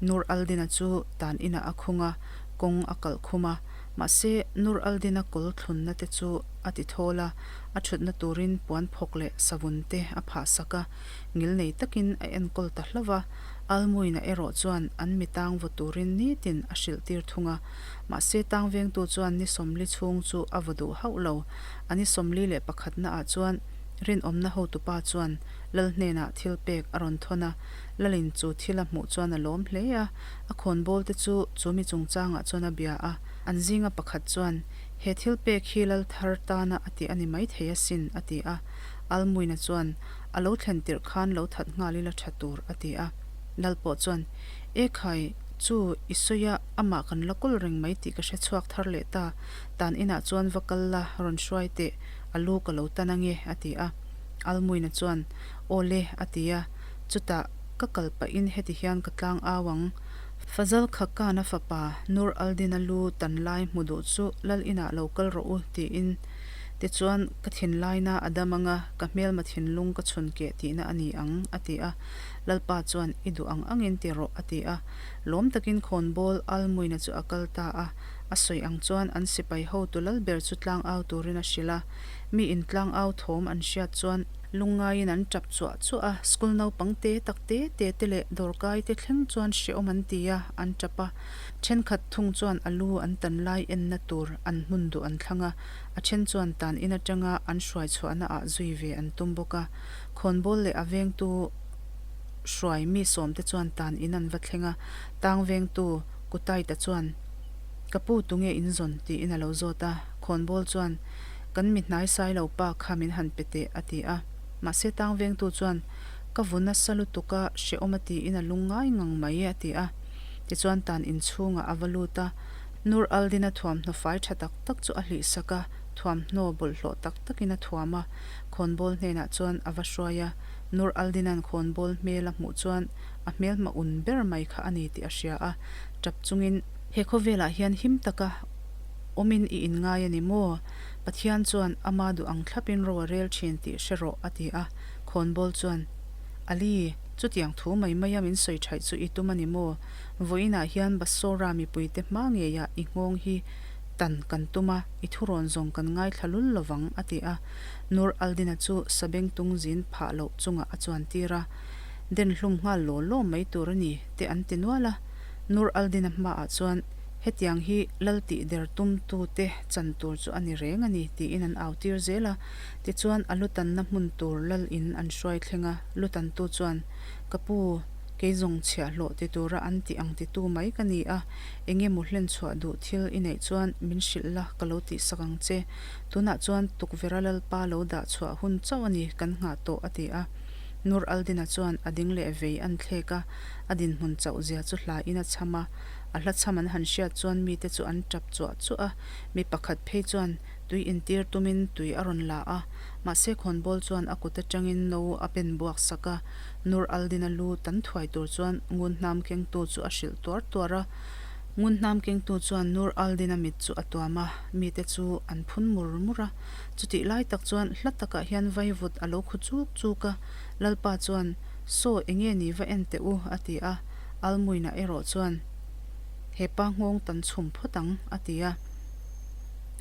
Nur Aldina chu tan inah a khung a, kawng a kalh khum a. Mahse, Nur Aldina kawl thlunna te chu a ti thawl a, a thutna turin puan phawk leh savun te a phah sak a, ngilnei takin a enkawl ta hlauh va. Almuina erawh chuan an mi tang vaw turin nitin a hrilh tir thung a. Mahse tang vengtu chuan ni 40 chhung chu a vaw duh hauh lo. A ni 41 na ah chuan rinawmna hotupa chuan Lal hnenah thil pek a rawn thawn a. Lalin chu thil a hmuh chuan a lawm hle a. A khawnbawl te chu chu mi chungchangah chuan a bia a. An zinga pakhat chuan, He thil pek hi Lal thar tana a tih a ni maithei asin, a ti a. Almuina chuan, A lo thlen tirh khan lo that nghal ila tha tur, a ti a. Lal pawh chuan, E khai, chu i sawi a, amah kan la kawl reng mai tih ka hre chhuak thar leh ta. Tan inah chuan va kal la, rawn hruai teh, a lu ka lo tan ange, a ti a. Almuina chuan, Aw le, a ti a. Chutah, ka kal pahin heti hian ka tlang au ang. Fazal Khakana fapa Nur Aldin-a lu tan lai hmu duh chu Lal inah lo kal rawh u, tiin. Tichuan, ka thinlaina a dam anga, ka hmelma thinlung ka chhun keh tihna a ni ang, a ti a. Lalpa chuan, I duh ang angin ti rawh, a ti a. Lawm takin khawnbawl Almuina chu a kal ta a. A sawi ang chuan an sipai hotu lal ber chu tlangau turin a hrilh a. Mi in tlangau thawm an hriat chuan lungngaiin an tap chuah chuah a. School naupang te tak te te te leh dawrkai te thleng chuan hrehawm an ti a, an tap a. Thenkhat thung chuan a lu an tan lai enna tur an hmun duh an thlang a. A then chuan tan in atanga an hruai chhuahna ah zui ve an tum bawk a. Khawnbawl leh a vengtu hruai mi sawmte chuan tan in an va thleng a, tang vengtu Kutaita chuan, Ka pu tunge in zawn? tiin a lo zawt a. Khawnbawl chuan, Kan mi hnai sai lo pa kha min han pe teh, a ti a. Mahse tang vengtu chuan, Ka vu nasa lutuk a, hrehawm a tiin a lung ngai ngang mai, a ti a. Tichuan tan in chhungah a va lut a. Nur Aldin-a thuamhnaw fai tha tak tak chu a hlihsak a, thuamhnaw bawlhhlawh tak takin a thuam a, khawnbawl hnenah chuan a va hruai a. Nur Aldin-a'n khawnbawl hmel a hmuh chuan a hmelhma un ber mai kha a ni tih a hria a, tap chungin, He khawvelah hian him taka awmin i inngai a ni maw? Pathian chuan ama duh ang thlapin ro a rel thin tih hre rawh, a ti a. Khawnbawl chuan, Ali, chutiang thu mai maia min sawi thaih chu i tum a ni maw? Vawiinah hian Basora mipuite hma ngeiah i nghawng hi tan kan tum a, i thurawn zawng kan ngaithla lul lovang, a ti a. Nur Aldina chu sabengtung zin phah loh chungah a chuan tir a, Den hlum nghal law law mai tur a ni, te an ti nual a. Nur Aldina hmaah chuan, Hetiang hi lal tih der tumtute chan tur chu a ni reng a ni, tiin an au tir zel a. Tichuan, a lutanna hmun tur lal in an hruai thleng a, lutantu chuan, Ka pu, kei zawng chhiahhlawh ti tura an tih ang titu mai ka ni a, eng emaw hlen chhuah duh thil i neih chuan min hrilh la ka lo tihsak ang che. Tunah chuan tukverha Lalpa lo dah chhuah hun chauh a ni kan nghah tawh a ti a. Nur Aldina chuan a ding leh vei an thlek a, a dinhmun chauh zia chu hlain a chham a. A hla chham an han hriat chuan mite chu an tap chuah chuah a, mi pakhat phei chuan. Tui intir tumin tui a rawn la a, mahse khawnbawl chuan a kut atangin no a pen buak sak a. Nur al-Din-a lu tan thuai tur chuan ngun hnam kengtu chu a hrilh tuar tuar a. Ngun hnam kengtu chuan Nur al-Din-a mit chu a tuam a, mite chu an phun mur mur a. Chutih lai tak chuan hla takah hian vaivut a lo khu chuk chuk a, Lalpa chuan, Saw, enge ni va en teh u, a ti a. Almuina erawh chuan, He pa nghawng tan chhum phawt ang, a ti a.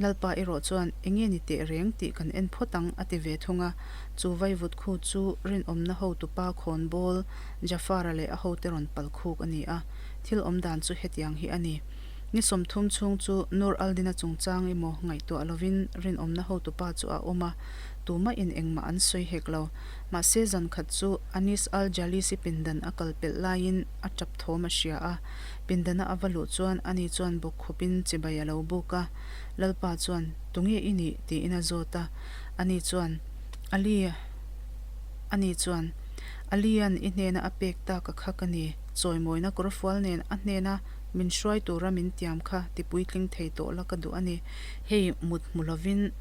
Lalpa erawh chuan, Enge ni teh reng tih kan en phawt ang, a ti ve thung a. Chu vaivut khu chu rinawmna hotupa khawnbawl Jafar-a leh a hote rawn pal khuk a ni a. Thil awm dan chu hetiang hi a ni. Ni 30 chhung chu Nur al-Din-a chungchang emaw ngaihtuah lovin rinawmna hotupa chu a awm a, tumahin engmah an sawi hek lo. Mahse zan khat chu Anis al-Jalisi pindan a kal pelh laiin a tap thawm a hria a. Pindana a va luh chuan ani chuan bawk khupin chibai a lo buk a. Lalpa chuan, Tunge i nih? tiin a zawt a. Ani chuan, Ali, ani chuan, Ali-a'n i hnena a pek tak a kha ka ni. Chawimawina kawrfual nen a hnena min hruai tura min tiam kha ti puitling thei tawh la ka duh a ni. Hei mut hmu lovin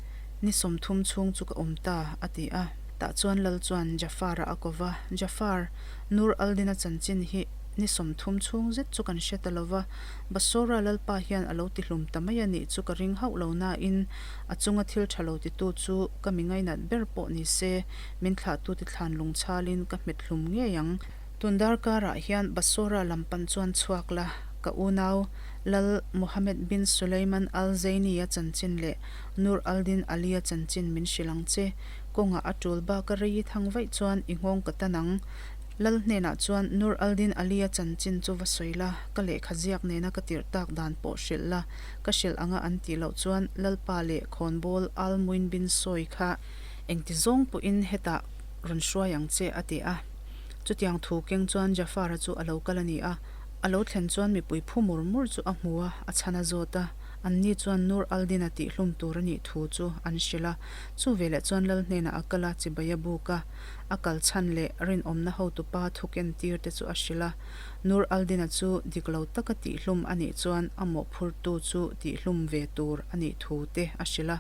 ni 30 chhung chu ka awm ta, a ti a. Tah chuan Lal chuan Jafar-a a ko va, Jafar, Nur al-Din-a chanchin hi ni 30 chhung zet chu kan hre ta lo va, Basora Lalpa hian a lo tihlum ta mai a nih chu ka ring hauh lo nain a chunga thil tha lo titu chu ka mi ngainat ber pawh ni se, min thlahtute thlan lungchhalin ka hmet hlum ngei ang. Tun darkarah hian Basora lam pan chuan chhuak la, ka unau Lal Mohammed bin Suleiman Al Zaini-a chanchin leh Nur al-Din Ali-a chanchin min hrilh ang che. Kawngah a tul baka rei i thang vaih chuan i nghawng ka tan ang. Lal hnenah chuan Nur al-Din Ali-a chanchin chu va sawi la, ka lehkha ziak nena ka tirh tak dan pawh hrilh la. Ka hrilh anga an tih loh chuan Lalpa leh khawnbawl Al-Muin bin Sawi kha engti zawng pawhin hetah rawn hruai ang che, a ti a. Chutiang thu keng chuan Jafar-a chu a lo kal a ni a. A lo thlen chuan mipui phu mur mur chu a hmu a, a chhan a zawt a. Anni chuan Nur al-Din-a tihhlum tur a nih thu chu an hrilh a. Chu veleh chuan Lal hnenah a kal a, chibai a buk a. A kal chhan leh rinawmna hotupa thu ken tir te chu a hrilh a. Nur al-Din-a chu dik lo taka tihhlum a nih chuan a mawhphurtu chu tihhlum ve tur a nih thu te a hrilh a.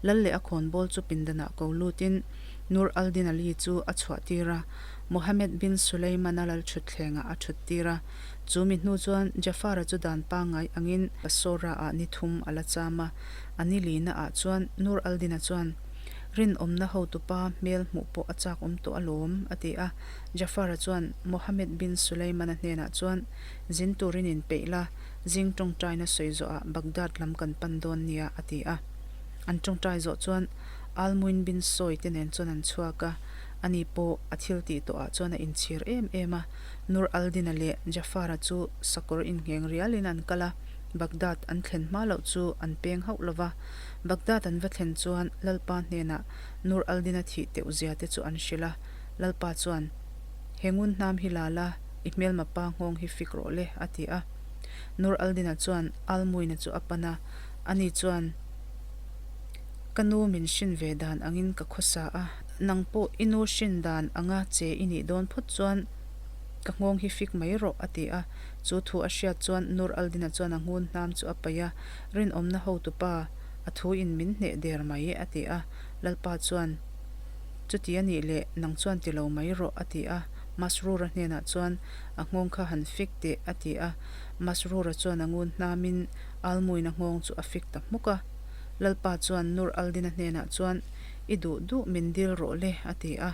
Lal leh a khawnbawl chu pindanah ko lutin Nur al-Din Ali chu a chhuah tir a, Mohammed bin Suleiman-a lal thutthlengah a thut tir a. Chu mi hnu chuan Jafar-a chu dan pangngai angin Basora-ah ni thum a la cham a. A ni lina-ah chuan Nur al-Din-a chuan, Rinawmna hotupa hmel hmuh pawh a chak awm tawh alawm, a ti a. Jafar-a chuan Mohammed bin Suleiman-a hnenah chuan, Zin turin inpeih la, zing tawngtaina sawi zawhah Baghdad lam kan pan dawn nia, a ti a. An tawngtai zawh chuan Almuin bin Sawi te nen chuan an chhuak a, ani pawh a thil tih tawhah chuan a inchhir em em a. Nur al-Din-a leh Jafar-a chu sakawr inngheng rialin an kal a, Baghdad an thlen hma loh chu an peng hauh lo va. Baghdad an va thlen chuan Lalpa hnenah Nur al-Din-a thih teuh zia te chu an hrilh a, Lalpa chuan, He ngun hnam hi la la, i hmelma pa nghawng hi fik rawh le, a ti a. Nur al-Din-a chuan Almuin-a chu a pan a, ani chuan, Ka nu min hrin ve dan angin ka khawsa a, nang pawh i nu hrin dan anga che i nih dawn phawt chuan ka nghawng hi fik mai rawh, a ti a. Chu thu a hriat chuan Nur al-Din-a chuan a ngun hnam chu a paih a, Rinawmna hotupa, a thu in min hneh der mai, a ti a. Lalpa chuan, Chuti a nih leh, nang chuan ti lo mai rawh, a ti a. Masrur-a hnenah chuan, A nghawng kha han fik teh, a ti a. Masrur-a chuan a ngun hnamin Almuin a nghawng chu a fik ta hmuk a. Lalpa chuan Nur al-Din-a hnenah chuan, I duh duh min dil rawh le, a ti a.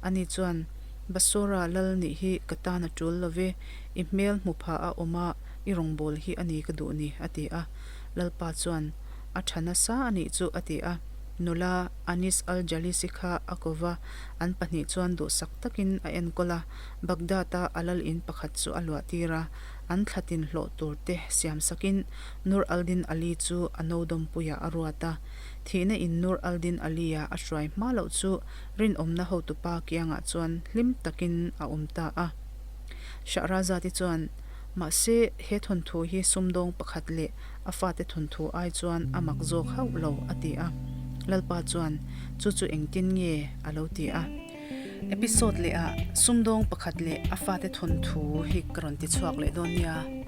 Ani chuan, Basora lal nih hi ka tan a tul lo ve, i hmel hmu pha a awm a, i rawngbâwl hi a ni ka duh ni, a ti a. Lalpa chuan, A tha nasa a nih chu, a ti a. Nula Anis al-Jalisi kha a ko va, an pahnih chuan duhsak takin a enkawl a, Baghdad-a a lal in pakhat chu a luahtir a. An thlatin hlawh tur te siam sakin Nur al-Din Ali chu a no dawmpuiah a ruat a. Thihna in Nur al-Din Ali-a a hruai hma loh chu rinawmna hotupa kiangah chuan hlim takin a awm ta a. Shahrazad-i chuan, Mahse, he thawnthu hi sumdawng pakhat leh a fate thawnthu ai chuan a mak zawk hauh lo, a ti a. Lalpa chuan, Chu chu engtin nge? a lo ti a. Episode leh ah sumdawng pakhat leh a fate thawnthu hi ka rawn ti chhuak leh dawn nia.